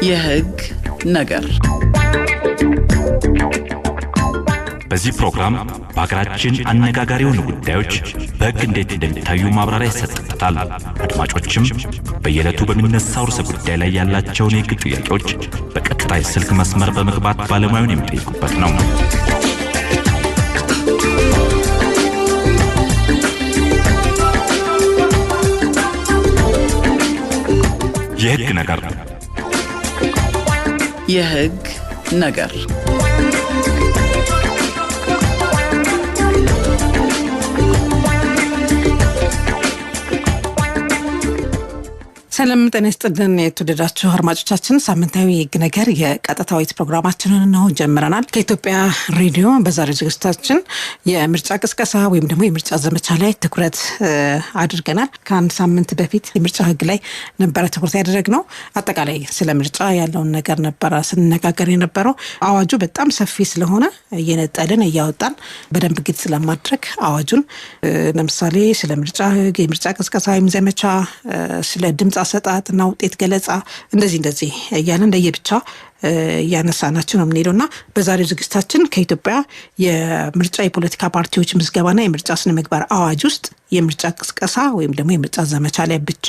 የህግ ነገር። በዚህ ፕሮግራም በሀገራችን አነጋጋሪ የሆኑ ጉዳዮች በሕግ እንዴት እንደሚታዩ ማብራሪያ ይሰጥበታል። አድማጮችም በየዕለቱ በሚነሳው ርዕሰ ጉዳይ ላይ ያላቸውን የሕግ ጥያቄዎች በቀጥታ የስልክ መስመር በመግባት ባለሙያውን የሚጠይቁበት ነው። የሕግ ነገር። የህግ ነገር። ሰላም ጤና ይስጥልን የተወደዳችሁ አድማጮቻችን፣ ሳምንታዊ የህግ ነገር የቀጥታዊት ፕሮግራማችንን ነው ጀምረናል። ከኢትዮጵያ ሬዲዮ በዛሬው ዝግጅታችን የምርጫ ቅስቀሳ ወይም ደግሞ የምርጫ ዘመቻ ላይ ትኩረት አድርገናል። ከአንድ ሳምንት በፊት የምርጫ ህግ ላይ ነበረ ትኩረት ያደረግነው። አጠቃላይ ስለ ምርጫ ያለውን ነገር ነበረ ስንነጋገር የነበረው። አዋጁ በጣም ሰፊ ስለሆነ እየነጠልን እያወጣን በደንብ ግልጽ ለማድረግ አዋጁን ለምሳሌ ስለ ምርጫ ህግ፣ የምርጫ ቅስቀሳ ወይም ዘመቻ፣ ስለ ድምፅ አሰጣጥና ውጤት ገለጻ እንደዚህ እንደዚህ እያለን ለየብቻ እያነሳናቸው ነው የምንሄደው። እና በዛሬው ዝግጅታችን ከኢትዮጵያ የምርጫ የፖለቲካ ፓርቲዎች ምዝገባና የምርጫ ስነ ምግባር አዋጅ ውስጥ የምርጫ ቅስቀሳ ወይም ደግሞ የምርጫ ዘመቻ ላይ ብቻ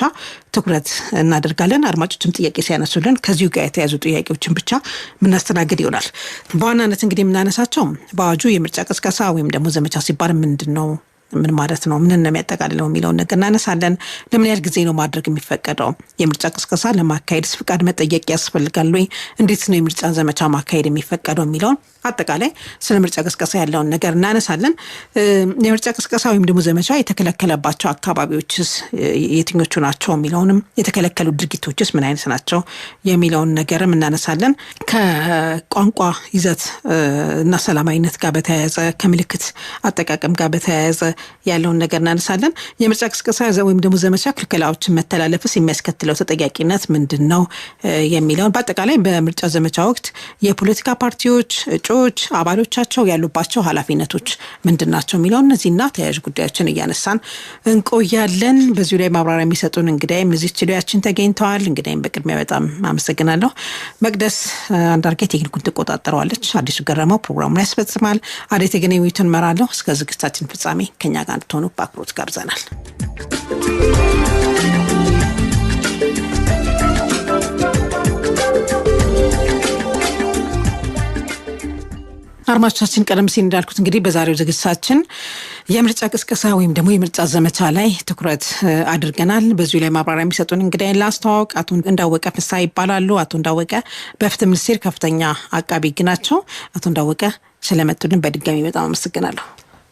ትኩረት እናደርጋለን። አድማጮችም ጥያቄ ሲያነሱልን ከዚሁ ጋር የተያዙ ጥያቄዎችን ብቻ የምናስተናግድ ይሆናል። በዋናነት እንግዲህ የምናነሳቸው በአዋጁ የምርጫ ቅስቀሳ ወይም ደግሞ ዘመቻ ሲባል ምንድን ነው፣ ምን ማለት ነው፣ ምን ነው የሚያጠቃልለው የሚለውን ነገር እናነሳለን። ለምን ያህል ጊዜ ነው ማድረግ የሚፈቀደው? የምርጫ ቅስቀሳ ለማካሄድስ ፍቃድ መጠየቅ ያስፈልጋል ወይ? እንዴት ነው የምርጫ ዘመቻ ማካሄድ የሚፈቀደው የሚለውን አጠቃላይ ስለ ምርጫ ቅስቀሳ ያለውን ነገር እናነሳለን። የምርጫ ቅስቀሳ ወይም ደግሞ ዘመቻ የተከለከለባቸው አካባቢዎችስ የትኞቹ ናቸው የሚለውንም፣ የተከለከሉ ድርጊቶችስ ምን አይነት ናቸው የሚለውን ነገርም እናነሳለን። ከቋንቋ ይዘት እና ሰላማዊነት ጋር በተያያዘ፣ ከምልክት አጠቃቀም ጋር በተያያዘ ያለውን ነገር እናነሳለን። የምርጫ ቅስቀሳ ወይም ደግሞ ዘመቻ ክልከላዎችን መተላለፍስ የሚያስከትለው ተጠያቂነት ምንድን ነው የሚለውን፣ በአጠቃላይ በምርጫ ዘመቻ ወቅት የፖለቲካ ፓርቲዎች እጩዎች፣ አባሎቻቸው ያሉባቸው ኃላፊነቶች ምንድን ናቸው የሚለውን እነዚህና ተያያዥ ጉዳዮችን እያነሳን እንቆያለን። በዚሁ ላይ ማብራሪያ የሚሰጡን እንግዳይም እዚህ ስቱዲያችን ተገኝተዋል። እንግዳይም በቅድሚያ በጣም አመሰግናለሁ። መቅደስ አንዳርጌ ቴክኒኩን ትቆጣጠረዋለች። አዲሱ ገረመው ፕሮግራሙን ያስፈጽማል። አዴ ተገኔ ውይይቱን እመራለሁ። እስከ ዝግጅታችን ፍጻሜ ከኛ ጋር እንድትሆኑ በአክብሮት ጋብዘናል። አድማጮቻችን፣ ቀደም ሲል እንዳልኩት እንግዲህ በዛሬው ዝግጅታችን የምርጫ ቅስቀሳ ወይም ደግሞ የምርጫ ዘመቻ ላይ ትኩረት አድርገናል። በዚሁ ላይ ማብራሪያ የሚሰጡን እንግዳይን ላስተዋወቅ። አቶ እንዳወቀ ፍስሐ ይባላሉ። አቶ እንዳወቀ በፍትህ ሚኒስቴር ከፍተኛ አቃቢ ሕግ ናቸው። አቶ እንዳወቀ ስለመጡልን በድጋሚ በጣም አመሰግናለሁ።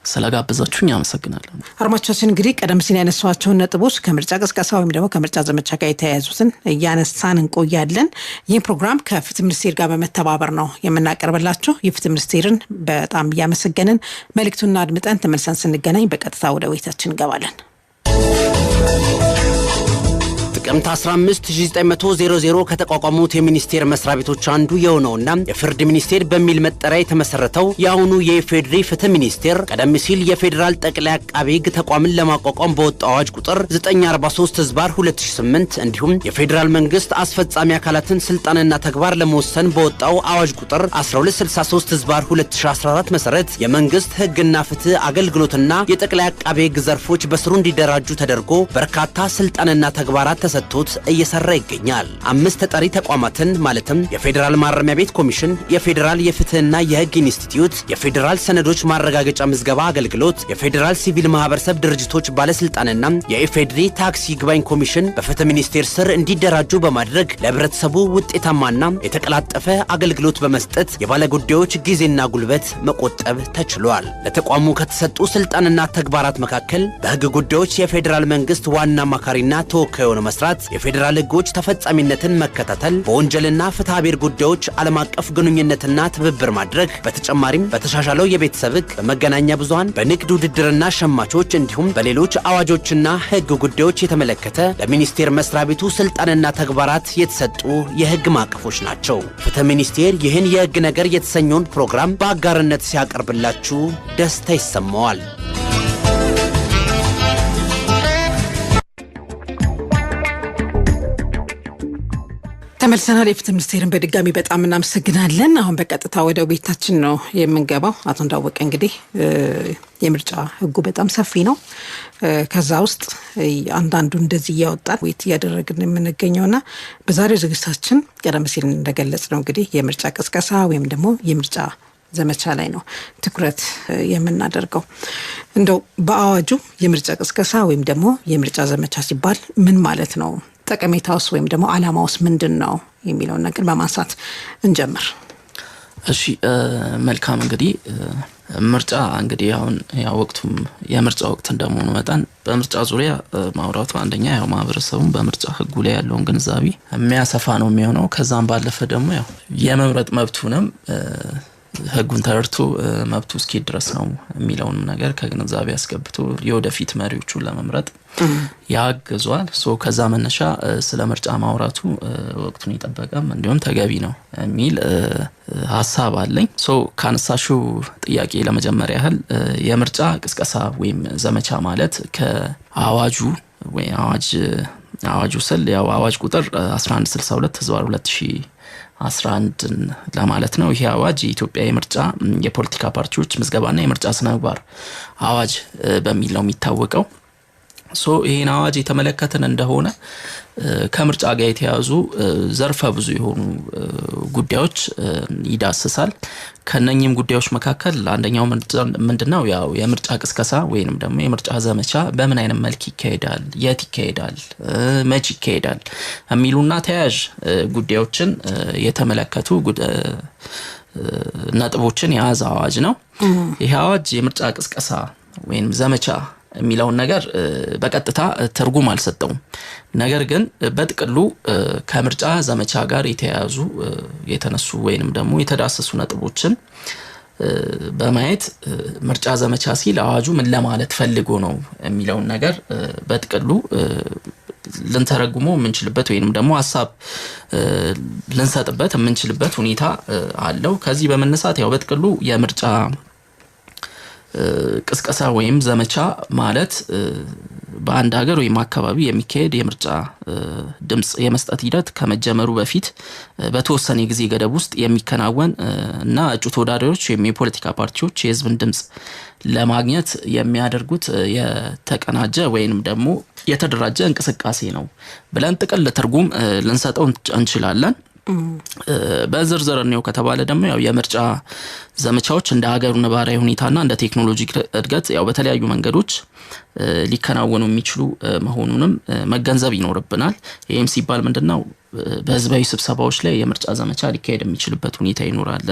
ስለጋበዛችሁኝ አመሰግናለሁ። አድማጮቻችን፣ እንግዲህ ቀደም ሲል ያነሷቸውን ነጥቦች ከምርጫ ቅስቀሳ ወይም ደግሞ ከምርጫ ዘመቻ ጋር የተያያዙትን እያነሳን እንቆያለን። ይህ ፕሮግራም ከፍትህ ሚኒስቴር ጋር በመተባበር ነው የምናቀርብላችሁ። የፍትህ ሚኒስቴርን በጣም እያመሰገንን መልእክቱን አድምጠን ተመልሰን ስንገናኝ በቀጥታ ወደ ውይይታችን እንገባለን። ጥቅምት 15 1900 ከተቋቋሙት የሚኒስቴር መስሪያ ቤቶች አንዱ የሆነውና የፍርድ ሚኒስቴር በሚል መጠሪያ የተመሰረተው የአሁኑ የኢፌዴሪ ፍትህ ሚኒስቴር ቀደም ሲል የፌዴራል ጠቅላይ አቃቤ ሕግ ተቋምን ለማቋቋም በወጣው አዋጅ ቁጥር 943 ህዝባር 2008 እንዲሁም የፌዴራል መንግስት አስፈጻሚ አካላትን ስልጣንና ተግባር ለመወሰን በወጣው አዋጅ ቁጥር 1263 ህዝባር 2014 መሰረት የመንግስት ህግና ፍትህ አገልግሎትና የጠቅላይ አቃቤ ሕግ ዘርፎች በስሩ እንዲደራጁ ተደርጎ በርካታ ስልጣንና ተግባራት ተሰጥቶት እየሰራ ይገኛል። አምስት ተጠሪ ተቋማትን ማለትም የፌዴራል ማረሚያ ቤት ኮሚሽን፣ የፌዴራል የፍትህና የህግ ኢንስቲትዩት፣ የፌዴራል ሰነዶች ማረጋገጫ ምዝገባ አገልግሎት፣ የፌዴራል ሲቪል ማህበረሰብ ድርጅቶች ባለስልጣንና የኢፌዴሪ ታክስ ይግባኝ ኮሚሽን በፍትህ ሚኒስቴር ስር እንዲደራጁ በማድረግ ለህብረተሰቡ ውጤታማና የተቀላጠፈ አገልግሎት በመስጠት የባለጉዳዮች ጊዜና ጉልበት መቆጠብ ተችሏል። ለተቋሙ ከተሰጡ ስልጣንና ተግባራት መካከል በህግ ጉዳዮች የፌዴራል መንግስት ዋና አማካሪና ተወካይ ሆኖ መስራት፣ የፌዴራል ህጎች ተፈጻሚነትን መከታተል፣ በወንጀልና ፍትሐ ብሔር ጉዳዮች ዓለም አቀፍ ግንኙነትና ትብብር ማድረግ፣ በተጨማሪም በተሻሻለው የቤተሰብ ህግ፣ በመገናኛ ብዙሃን፣ በንግድ ውድድርና ሸማቾች እንዲሁም በሌሎች አዋጆችና ህግ ጉዳዮች የተመለከተ ለሚኒስቴር መስሪያ ቤቱ ስልጣንና ተግባራት የተሰጡ የህግ ማዕቀፎች ናቸው። ፍትህ ሚኒስቴር ይህን የህግ ነገር የተሰኘውን ፕሮግራም በአጋርነት ሲያቀርብላችሁ ደስታ ይሰማዋል። ተመልሰናል። የፍትህ ሚኒስቴርን በድጋሚ በጣም እናመሰግናለን። አሁን በቀጥታ ወደ ቤታችን ነው የምንገባው። አቶ እንዳወቀ እንግዲህ የምርጫ ህጉ በጣም ሰፊ ነው። ከዛ ውስጥ አንዳንዱ እንደዚህ እያወጣን ውይይት እያደረግን የምንገኘውና በዛሬው ዝግጅታችን ቀደም ሲል እንደገለጽ ነው እንግዲህ የምርጫ ቅስቀሳ ወይም ደግሞ የምርጫ ዘመቻ ላይ ነው ትኩረት የምናደርገው። እንደው በአዋጁ የምርጫ ቅስቀሳ ወይም ደግሞ የምርጫ ዘመቻ ሲባል ምን ማለት ነው? ጠቀሜታውስ ወይም ደግሞ ዓላማውስ ምንድን ነው የሚለውን ነገር በማንሳት እንጀምር። እሺ፣ መልካም። እንግዲህ ምርጫ እንግዲህ አሁን ያው ወቅቱም የምርጫ ወቅት እንደመሆኑ መጠን በምርጫ ዙሪያ ማውራቱ አንደኛ ያው ማህበረሰቡን በምርጫ ህጉ ላይ ያለውን ግንዛቤ የሚያሰፋ ነው የሚሆነው። ከዛም ባለፈ ደግሞ ያው የመምረጥ መብቱንም ህጉን ተረድቶ መብቱ እስኪ ድረስ ነው የሚለውንም ነገር ከግንዛቤ አስገብቶ የወደፊት መሪዎቹን ለመምረጥ ያግዟል። So ከዛ መነሻ ስለ ምርጫ ማውራቱ ወቅቱን የጠበቀም እንዲሁም ተገቢ ነው የሚል ሀሳብ አለኝ። So ካነሳሽው ጥያቄ ለመጀመሪያ ያህል የምርጫ ቅስቀሳ ወይም ዘመቻ ማለት ከአዋጁ ወይ አዋጁ ስል ያው አዋጅ ቁጥር 1162 ህዝባር 2011 ለማለት ነው። ይሄ አዋጅ የኢትዮጵያ የምርጫ የፖለቲካ ፓርቲዎች ምዝገባና የምርጫ ስነ ምግባር አዋጅ በሚል ነው የሚታወቀው። So ይሄን አዋጅ የተመለከትን እንደሆነ ከምርጫ ጋር የተያዙ ዘርፈ ብዙ የሆኑ ጉዳዮች ይዳስሳል። ከነኚህም ጉዳዮች መካከል አንደኛው ምንድነው? ያው የምርጫ ቅስቀሳ ወይንም ደግሞ የምርጫ ዘመቻ በምን አይነት መልክ ይካሄዳል፣ የት ይካሄዳል፣ መች ይካሄዳል የሚሉና ተያያዥ ጉዳዮችን የተመለከቱ ነጥቦችን የያዘ አዋጅ ነው። ይሄ አዋጅ የምርጫ ቅስቀሳ ወይንም ዘመቻ የሚለውን ነገር በቀጥታ ትርጉም አልሰጠውም። ነገር ግን በጥቅሉ ከምርጫ ዘመቻ ጋር የተያያዙ የተነሱ ወይንም ደግሞ የተዳሰሱ ነጥቦችን በማየት ምርጫ ዘመቻ ሲል አዋጁ ምን ለማለት ፈልጎ ነው የሚለውን ነገር በጥቅሉ ልንተረጉሞ የምንችልበት ወይንም ደግሞ ሀሳብ ልንሰጥበት የምንችልበት ሁኔታ አለው። ከዚህ በመነሳት ያው በጥቅሉ የምርጫ ቅስቀሳ ወይም ዘመቻ ማለት በአንድ ሀገር ወይም አካባቢ የሚካሄድ የምርጫ ድምጽ የመስጠት ሂደት ከመጀመሩ በፊት በተወሰነ የጊዜ ገደብ ውስጥ የሚከናወን እና እጩ ተወዳዳሪዎች ወይም የፖለቲካ ፓርቲዎች የህዝብን ድምጽ ለማግኘት የሚያደርጉት የተቀናጀ ወይንም ደግሞ የተደራጀ እንቅስቃሴ ነው ብለን ጥቅል ትርጉም ልንሰጠው እንችላለን። በዝርዝር ነው ከተባለ ደግሞ ያው የምርጫ ዘመቻዎች እንደ ሀገሩ ነባራዊ ሁኔታና እንደ ቴክኖሎጂ እድገት ያው በተለያዩ መንገዶች ሊከናወኑ የሚችሉ መሆኑንም መገንዘብ ይኖርብናል። ይሄም ሲባል ምንድነው? በህዝባዊ ስብሰባዎች ላይ የምርጫ ዘመቻ ሊካሄድ የሚችልበት ሁኔታ ይኖራል።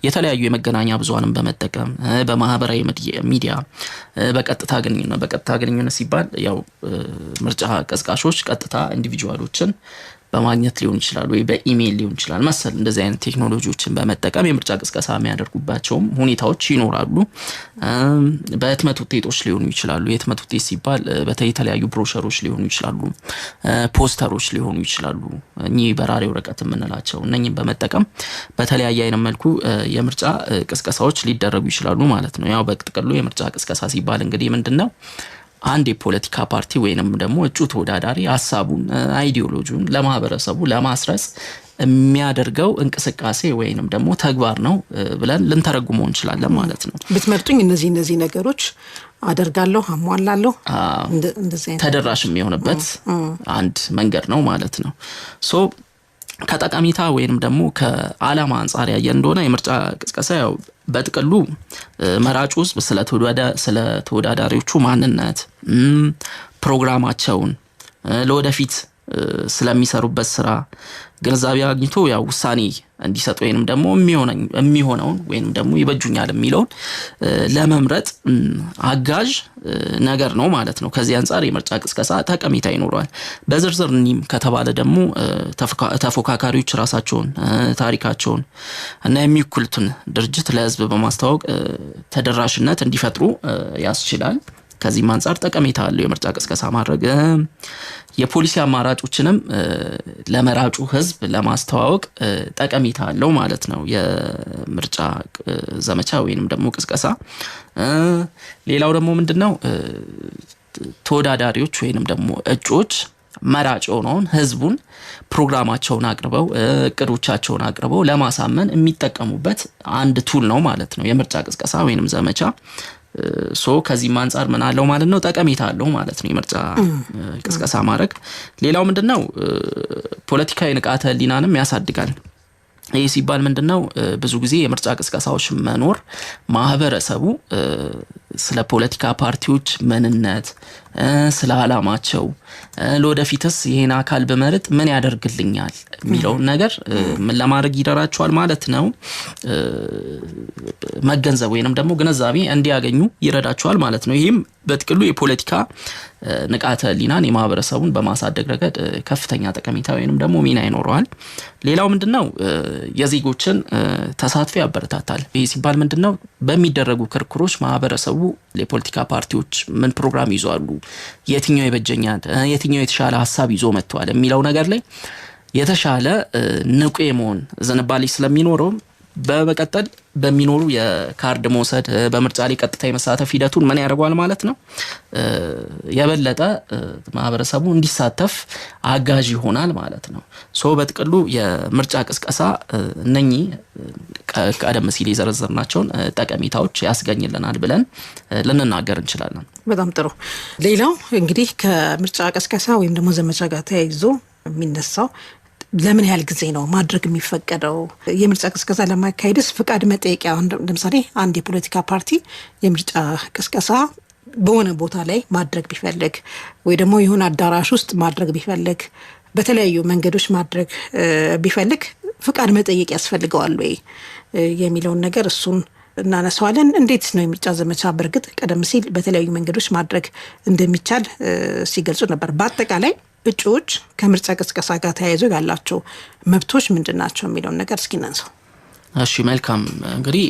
የተለያዩ የመገናኛ ብዙሃንን በመጠቀም በማህበራዊ ሚዲያ፣ በቀጥታ ግንኙነት ሲባል ያው ምርጫ ቀስቃሾች ቀጥታ individual ኦችን በማግኘት ሊሆን ይችላል ወይ በኢሜል ሊሆን ይችላል መሰል እንደዚህ አይነት ቴክኖሎጂዎችን በመጠቀም የምርጫ ቅስቀሳ የሚያደርጉባቸው ሁኔታዎች ይኖራሉ። በህትመት ውጤቶች ሊሆኑ ይችላሉ። የህትመት ውጤት ሲባል በተለያዩ ብሮሸሮች ሊሆኑ ይችላሉ፣ ፖስተሮች ሊሆኑ ይችላሉ። እኚህ በራሪ ወረቀት የምንላቸው እነኚህን በመጠቀም በተለያየ አይነት መልኩ የምርጫ ቅስቀሳዎች ሊደረጉ ይችላሉ ማለት ነው። ያው በጥቅሉ የምርጫ ቅስቀሳ ሲባል እንግዲህ ምንድነው? አንድ የፖለቲካ ፓርቲ ወይንም ደግሞ እጩ ተወዳዳሪ ሐሳቡን ideology ውን ለማህበረሰቡ ለማስረጽ የሚያደርገው እንቅስቃሴ ወይንም ደግሞ ተግባር ነው ብለን ልንተረጉመው እንችላለን ማለት ነው። ብትመርጡኝ እነዚህ ነገሮች አደርጋለሁ፣ አሟላለሁ፣ እንደዚህ አይነት ተደራሽ የሚሆንበት አንድ መንገድ ነው ማለት ነው። So ከጠቀሜታ ወይንም ደግሞ ከዓላማ አንፃር ያየን እንደሆነ የምርጫ ቅስቀሳ ያው በጥቅሉ መራጩ ህዝብ ስለ ተወዳዳሪዎቹ ማንነት፣ ፕሮግራማቸውን፣ ለወደፊት ስለሚሰሩበት ስራ ግንዛቤ አግኝቶ ያው ውሳኔ እንዲሰጥ ወይንም ደግሞ የሚሆነውን ወይንም ደግሞ ይበጁኛል የሚለውን ለመምረጥ አጋዥ ነገር ነው ማለት ነው። ከዚህ አንፃር የምርጫ ቅስቀሳ ጠቀሜታ ይኖረዋል። በዝርዝር እኒም ከተባለ ደግሞ ተፎካካሪዎች ራሳቸውን፣ ታሪካቸውን እና የሚወክሉትን ድርጅት ለህዝብ በማስተዋወቅ ተደራሽነት እንዲፈጥሩ ያስችላል። ከዚህም አንፃር ጠቀሜታ አለው የምርጫ ቅስቀሳ ማድረግ። የፖሊሲ አማራጮችንም ለመራጩ ህዝብ ለማስተዋወቅ ጠቀሜታ አለው ማለት ነው የምርጫ ዘመቻ ወይንም ደግሞ ቅስቀሳ። ሌላው ደግሞ ምንድነው? ተወዳዳሪዎች ወይንም ደግሞ እጩዎች መራጭ የሆነውን ህዝቡን ፕሮግራማቸውን አቅርበው፣ እቅዶቻቸውን አቅርበው ለማሳመን የሚጠቀሙበት አንድ tool ነው ማለት ነው የምርጫ ቅስቀሳ ወይንም ዘመቻ። So ከዚህም አንጻር ምን አለው ማለት ነው? ጠቀሜታ አለው ማለት ነው የምርጫ ቅስቀሳ ማድረግ። ሌላው ምንድነው? ፖለቲካዊ ንቃተ ህሊናንም ያሳድጋል። ይህ ሲባል ምንድነው? ብዙ ጊዜ የምርጫ ቅስቀሳዎች መኖር ማህበረሰቡ ስለ ፖለቲካ ፓርቲዎች ምንነት፣ ስለ አላማቸው፣ ለወደፊትስ ይሄን አካል ብመርጥ ምን ያደርግልኛል የሚለውን ነገር ምን ለማድረግ ይደራቸዋል ማለት ነው፣ መገንዘብ ወይንም ደግሞ ግንዛቤ እንዲያገኙ ይረዳቸዋል ማለት ነው። ይህም በጥቅሉ የፖለቲካ ንቃተ ህሊናን የማህበረሰቡን በማሳደግ ረገድ ከፍተኛ ጠቀሜታ ወይንም ደግሞ ሚና ይኖረዋል። ሌላው ምንድነው? የዜጎችን ተሳትፎ ያበረታታል። ይህ ሲባል ምንድነው? በሚደረጉ ክርክሮች ማህበረሰቡ የፖለቲካ ፓርቲዎች ምን ፕሮግራም ይዟሉ፣ የትኛው ይበጀኛል፣ የትኛው የተሻለ ሀሳብ ይዞ መጥቷል የሚለው ነገር ላይ የተሻለ ንቁ የመሆን ዝንባሌ ስለሚኖረው በመቀጠል በሚኖሩ የካርድ መውሰድ፣ በምርጫ ላይ ቀጥታ የመሳተፍ ሂደቱን ምን ያደርገዋል ማለት ነው፣ የበለጠ ማህበረሰቡ እንዲሳተፍ አጋዥ ይሆናል ማለት ነው። So በጥቅሉ የምርጫ ቅስቀሳ እነኚህ ቀደም ሲል የዘረዘርናቸውን ጠቀሜታዎች ያስገኝልናል ብለን ልንናገር እንችላለን። በጣም ጥሩ። ሌላው እንግዲህ ከምርጫ ቅስቀሳ ወይም ደግሞ ዘመቻ ጋር ተያይዞ የሚነሳው ለምን ያህል ጊዜ ነው ማድረግ የሚፈቀደው? የምርጫ ቅስቀሳ ለማካሄድስ ፍቃድ መጠየቂያ፣ ለምሳሌ አንድ የፖለቲካ ፓርቲ የምርጫ ቅስቀሳ በሆነ ቦታ ላይ ማድረግ ቢፈልግ ወይ ደግሞ የሆነ አዳራሽ ውስጥ ማድረግ ቢፈልግ፣ በተለያዩ መንገዶች ማድረግ ቢፈልግ ፍቃድ መጠየቅ ያስፈልገዋል ወይ የሚለውን ነገር እሱን እናነሳዋለን። እንዴት ነው የምርጫ ዘመቻ? በእርግጥ ቀደም ሲል በተለያዩ መንገዶች ማድረግ እንደሚቻል ሲገልጹ ነበር። በአጠቃላይ እጩዎች ከምርጫ ቅስቀሳ ጋር ተያይዞ ያላቸው መብቶች ምንድን ናቸው የሚለውን ነገር እስኪ እናንሳው። እሺ፣ መልካም። እንግዲህ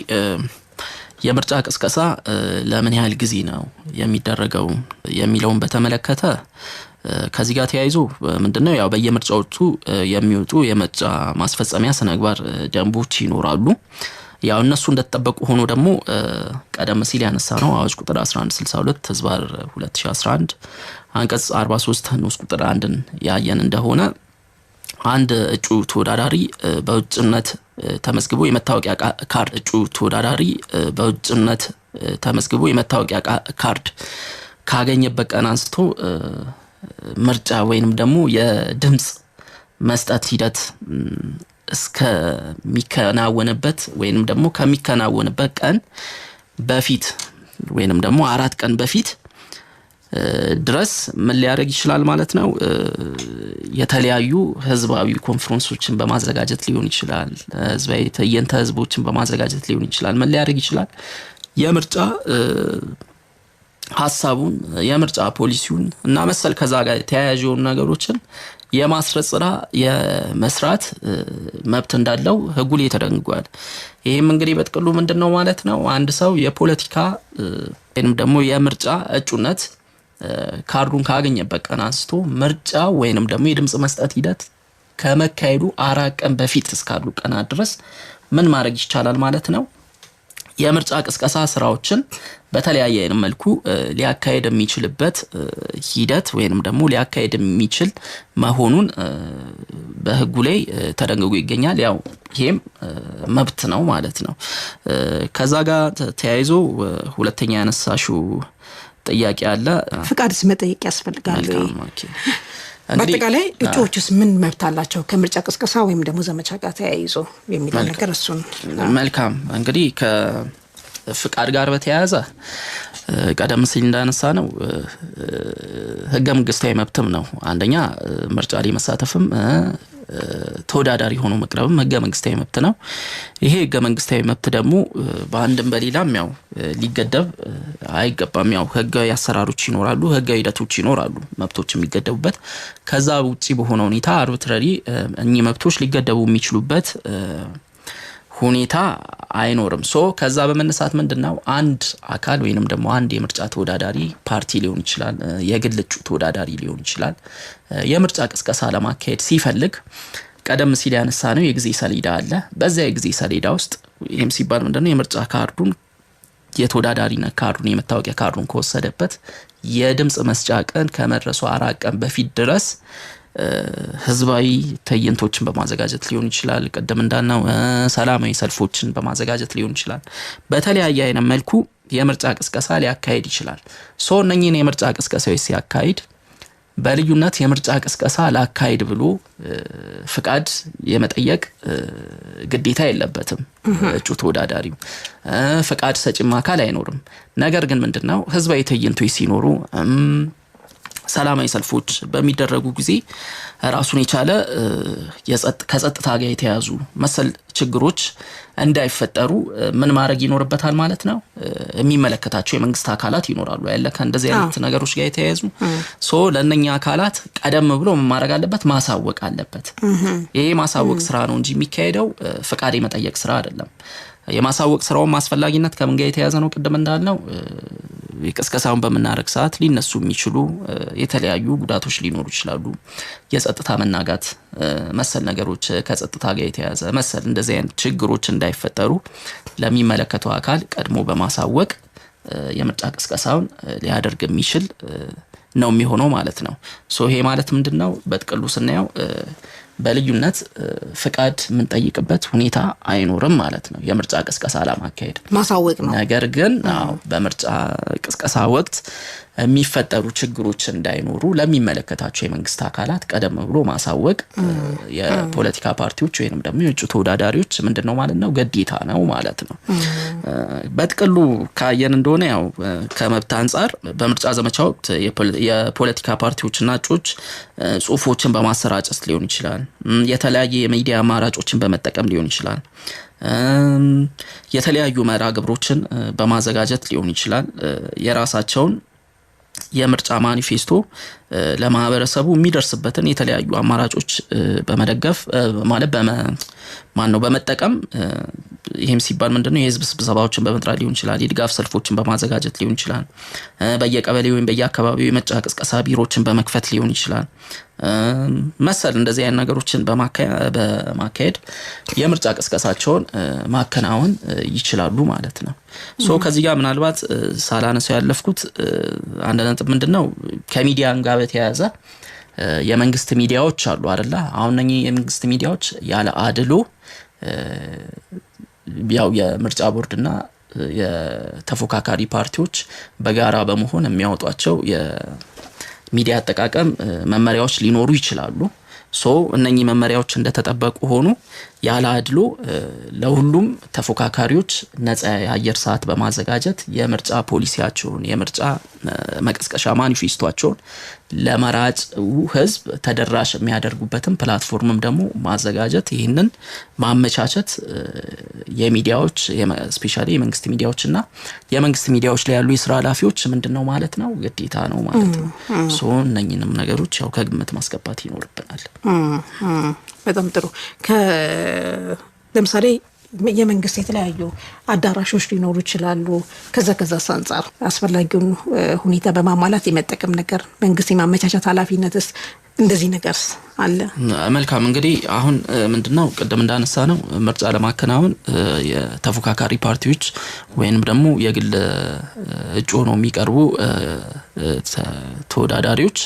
የምርጫ ቅስቀሳ ለምን ያህል ጊዜ ነው የሚደረገው የሚለውን በተመለከተ ከዚህ ጋር ተያይዞ ምንድነው፣ ያው በየምርጫዎቹ የሚወጡ የምርጫ ማስፈጸሚያ ስነምግባር ደንቦች ይኖራሉ። ያው እነሱ እንደተጠበቁ ሆኖ ደግሞ ቀደም ሲል ያነሳ ነው አዋጅ ቁጥር 1162/2011 አንቀጽ 43 ንዑስ ቁጥር 1ን ያየን እንደሆነ አንድ እጩ ተወዳዳሪ በእጩነት ተመዝግቦ የመታወቂያ ካርድ እጩ ተወዳዳሪ በእጩነት ተመዝግቦ የመታወቂያ ካርድ ካገኘበት ቀን አንስቶ ምርጫ ወይንም ደግሞ የድምጽ መስጠት ሂደት እስከሚከናወንበት ወይንም ደግሞ ከሚከናወንበት ቀን በፊት ወይንም ደግሞ 4 ቀን በፊት ድረስ ምን ሊያደርግ ይችላል ማለት ነው? የተለያዩ ህዝባዊ ኮንፈረንሶችን በማዘጋጀት ሊሆን ይችላል፣ ህዝባዊ ትዕይንተ ህዝቦችን በማዘጋጀት ሊሆን ይችላል። ምን ሊያደርግ ይችላል? የምርጫ ሀሳቡን፣ የምርጫ ፖሊሲውን እና መሰል ከዛ ጋር ተያያዥ የሆኑ ነገሮችን የማስረጽ ስራ የመስራት መብት እንዳለው ህጉ ላይ ተደንግጓል። ይህም እንግዲህ በጥቅሉ ምንድነው ማለት ነው? አንድ ሰው የፖለቲካ ወይንም ደግሞ የምርጫ እጩነት ካርዱን ካገኘበት ቀን አንስቶ ምርጫ ወይንም ደግሞ የድምጽ መስጠት ሂደት ከመካሄዱ 4 ቀን በፊት እስካሉ ቀናት ድረስ ምን ማድረግ ይቻላል ማለት ነው? የምርጫ ቅስቀሳ ስራዎችን በተለያየ አይነት መልኩ ሊያካሄድ የሚችልበት ሂደት ወይንም ደግሞ ሊያካሄድ የሚችል መሆኑን በህጉ ላይ ተደንግጎ ይገኛል። ያው ይሄም መብት ነው ማለት ነው። ከዛ ጋር ተያይዞ ሁለተኛ ያነሳሽው ጥያቄ አለ። ፍቃድስ መጠየቅ ያስፈልጋል ወይ? በአጠቃላይ እጩዎችስ ምን መብት አላቸው ከምርጫ ቅስቀሳ ወይም ደግሞ ዘመቻ ጋር ተያይዞ የሚለው ነገር እሱን። መልካም። እንግዲህ ከፍቃድ ጋር በተያያዘ ቀደም ሲል እንዳነሳ ነው ህገ መንግስታዊ መብትም ነው። አንደኛ ምርጫ ላይ መሳተፍም ተወዳዳሪ ሆኖ መቅረብም ህገ መንግስታዊ መብት ነው። ይሄ ህገ መንግስታዊ መብት ደግሞ በአንድም በሌላም ያው ሊገደብ አይገባም። ያው ህጋዊ አሰራሮች ይኖራሉ፣ ህጋዊ ሂደቶች ይኖራሉ መብቶች የሚገደቡበት። ከዛ ውጪ በሆነ ሁኔታ arbitrary እኚህ መብቶች ሊገደቡ የሚችሉበት ሁኔታ አይኖርም። So ከዛ በመነሳት ምንድነው፣ አንድ አካል ወይንም ደግሞ አንድ የምርጫ ተወዳዳሪ ፓርቲ ሊሆን ይችላል፣ የግል እጩ ተወዳዳሪ ሊሆን ይችላል፣ የምርጫ ቅስቀሳ ለማካሄድ ሲፈልግ ቀደም ሲል ያነሳ ነው የጊዜ ሰሌዳ አለ። በዚያ የጊዜ ሰሌዳ ውስጥ ይህም ሲባል ምንድነው፣ የምርጫ ካርዱን የተወዳዳሪነት ካርዱን፣ የመታወቂያ ካርዱን ከወሰደበት የድምጽ መስጫ ቀን ከመድረሱ 4 ቀን በፊት ድረስ ህዝባዊ ትዕይንቶችን በማዘጋጀት ሊሆን ይችላል። ቅድም እንዳልነው ሰላማዊ ሰልፎችን በማዘጋጀት ሊሆን ይችላል። በተለያየ አይነት መልኩ የምርጫ ቅስቀሳ ሊያካሂድ ይችላል። So እነኚህን የምርጫ ቅስቀሳዎች ሲያካሂድ በልዩነት የምርጫ ቅስቀሳ ላካሂድ ብሎ ፍቃድ የመጠየቅ ግዴታ የለበትም። እጩ ተወዳዳሪው ፍቃድ ሰጪም አካል አይኖርም። ነገር ግን ምንድን ነው፣ ህዝባዊ ትዕይንቶች ሲኖሩ፣ ሰላማዊ ሰልፎች በሚደረጉ ጊዜ ራሱን የቻለ ከጸጥታ ጋር የተያዙ መሰል ችግሮች እንዳይፈጠሩ ምን ማድረግ ይኖርበታል ማለት ነው። የሚመለከታቸው የመንግስት አካላት ይኖራሉ ያለ ከእንደዚህ አይነት ነገሮች ጋር የተያያዙ። So ለእነኛ አካላት ቀደም ብሎ ምን ማድረግ አለበት? ማሳወቅ አለበት። ይሄ የማሳወቅ ስራ ነው እንጂ የሚካሄደው ፍቃድ የመጠየቅ ስራ አይደለም። የማሳወቅ ስራውን አስፈላጊነት ከምን ጋር የተያያዘ ነው? ቅድም እንዳልነው ቅስቀሳውን በምናደርግ ሰዓት ሊነሱ የሚችሉ የተለያዩ ጉዳቶች ሊኖሩ ይችላሉ። የጸጥታ መናጋት መሰል ነገሮች፣ ከጸጥታ ጋር የተያያዘ መሰል እንደዚህ አይነት ችግሮች እንዳይፈጠሩ ለሚመለከተው አካል ቀድሞ በማሳወቅ የምርጫ ቅስቀሳውን ሊያደርግ የሚችል ነው የሚሆነው ማለት ነው። So ይሄ ማለት ምንድን ነው? በጥቅሉ ስናየው በልዩነት ፍቃድ የምንጠይቅበት ሁኔታ አይኖርም ማለት ነው የምርጫ ቅስቀሳ ለማካሄድ። ማሳወቅ ነው። ነገር ግን አዎ፣ በምርጫ ቅስቀሳ ወቅት የሚፈጠሩ ችግሮች እንዳይኖሩ ለሚመለከታቸው የመንግስት አካላት ቀደም ብሎ ማሳወቅ የፖለቲካ ፓርቲዎች ወይንም ደግሞ የእጩ ተወዳዳሪዎች ምንድን ነው ማለት ነው፣ ግዴታ ነው ማለት ነው። በጥቅሉ ካየን እንደሆነ ያው ከመብት አንጻር በምርጫ ዘመቻ ወቅት የፖለቲካ ፓርቲዎችና እጩዎች ጽሁፎችን በማሰራጨት ሊሆን ይችላል፣ የተለያየ የሚዲያ አማራጮችን በመጠቀም ሊሆን ይችላል፣ የተለያዩ መርሃ ግብሮችን በማዘጋጀት ሊሆን ይችላል፣ የራሳቸውን የምርጫ ማኒፌስቶ ለማህበረሰቡ የሚደርስበትን የተለያዩ አማራጮች በመደገፍ፣ ማለት ማን ነው፣ በመጠቀም። ይህም ሲባል ምንድነው፣ የህዝብ ስብሰባዎችን በመጥራት ሊሆን ይችላል፣ የድጋፍ ሰልፎችን በማዘጋጀት ሊሆን ይችላል፣ በየቀበሌ ወይም በየአካባቢው የምርጫ ቅስቀሳ ቢሮዎችን በመክፈት ሊሆን ይችላል። መሰል እንደዚህ አይነት ነገሮችን በማካሄድ የምርጫ ቅስቀሳቸውን ማከናወን ይችላሉ ማለት ነው። So ከዚህ ጋር ምናልባት ሳላነሳው ያለፍኩት አንድ ነጥብ ምንድን ነው፣ ከሚዲያም ጋር በተያያዘ የመንግስት ሚዲያዎች አሉ አይደለ? አሁን እነኚህ የመንግስት ሚዲያዎች ያለ አድሎ ያው የምርጫ ቦርድና የተፎካካሪ ፓርቲዎች በጋራ በመሆን የሚያወጧቸው የሚዲያ አጠቃቀም መመሪያዎች ሊኖሩ ይችላሉ። So እነኚህ መመሪያዎች እንደተጠበቁ ሆኖ ያለ አድሎ ለሁሉም ተፎካካሪዎች ነጻ የአየር ሰዓት በማዘጋጀት የምርጫ ፖሊሲያቸውን፣ የምርጫ መቀስቀሻ ማኒፌስቷቸውን ለመራጭ ሕዝብ ተደራሽ የሚያደርጉበትን platform ም ደግሞ ማዘጋጀት፣ ይህንን ማመቻቸት የሚዲያዎች፣ especially የመንግስት ሚዲያዎች እና የመንግስት ሚዲያዎች ላይ ያሉ የስራ ኃላፊዎች ምንድን ነው ማለት ነው፣ ግዴታ ነው ማለት ነው። So እነኝንም ነገሮች ያው ከግምት ማስገባት ይኖርብናል። በጣም ጥሩ። ለምሳሌ የመንግስት የተለያዩ አዳራሾች ሊኖሩ ይችላሉ። ከዛስ አንጻር አስፈላጊውን ሁኔታ በማሟላት የመጠቀም ነገር፣ መንግስት የማመቻቸት ኃላፊነትስ እንደዚህ ነገርስ አለ? መልካም፣ እንግዲህ አሁን ምንድነው፣ ቅድም እንዳነሳነው ምርጫ ለማከናወን የተፎካካሪ ፓርቲዎች ወይንም ደግሞ የግል እጩ ሆነው የሚቀርቡ ተወዳዳሪዎች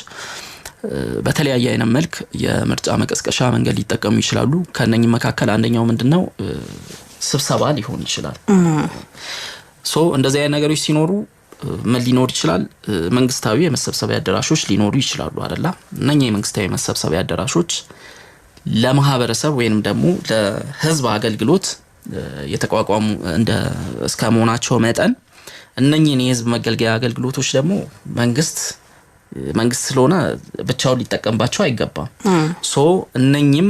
በተለያየ አይነት መልክ የምርጫ መቀስቀሻ መንገድ ሊጠቀሙ ይችላሉ። ከነኝህ መካከል አንደኛው ምንድን ነው፣ ስብሰባ ሊሆን ይችላል። So እንደዚህ አይነት ነገሮች ሲኖሩ ምን ሊኖር ይችላል? መንግስታዊ የመሰብሰቢያ አዳራሾች ሊኖሩ ይችላሉ አይደለ? እነኛ የመንግስታዊ መሰብሰቢያ አዳራሾች ለማህበረሰብ ወይንም ደግሞ ለህዝብ አገልግሎት የተቋቋሙ እንደ እስከ መሆናቸው መጠን እነኚህን የህዝብ መገልገያ አገልግሎቶች ደግሞ መንግስት ስለሆነ ብቻውን ሊጠቀምባቸው አይገባም። So እነኚህም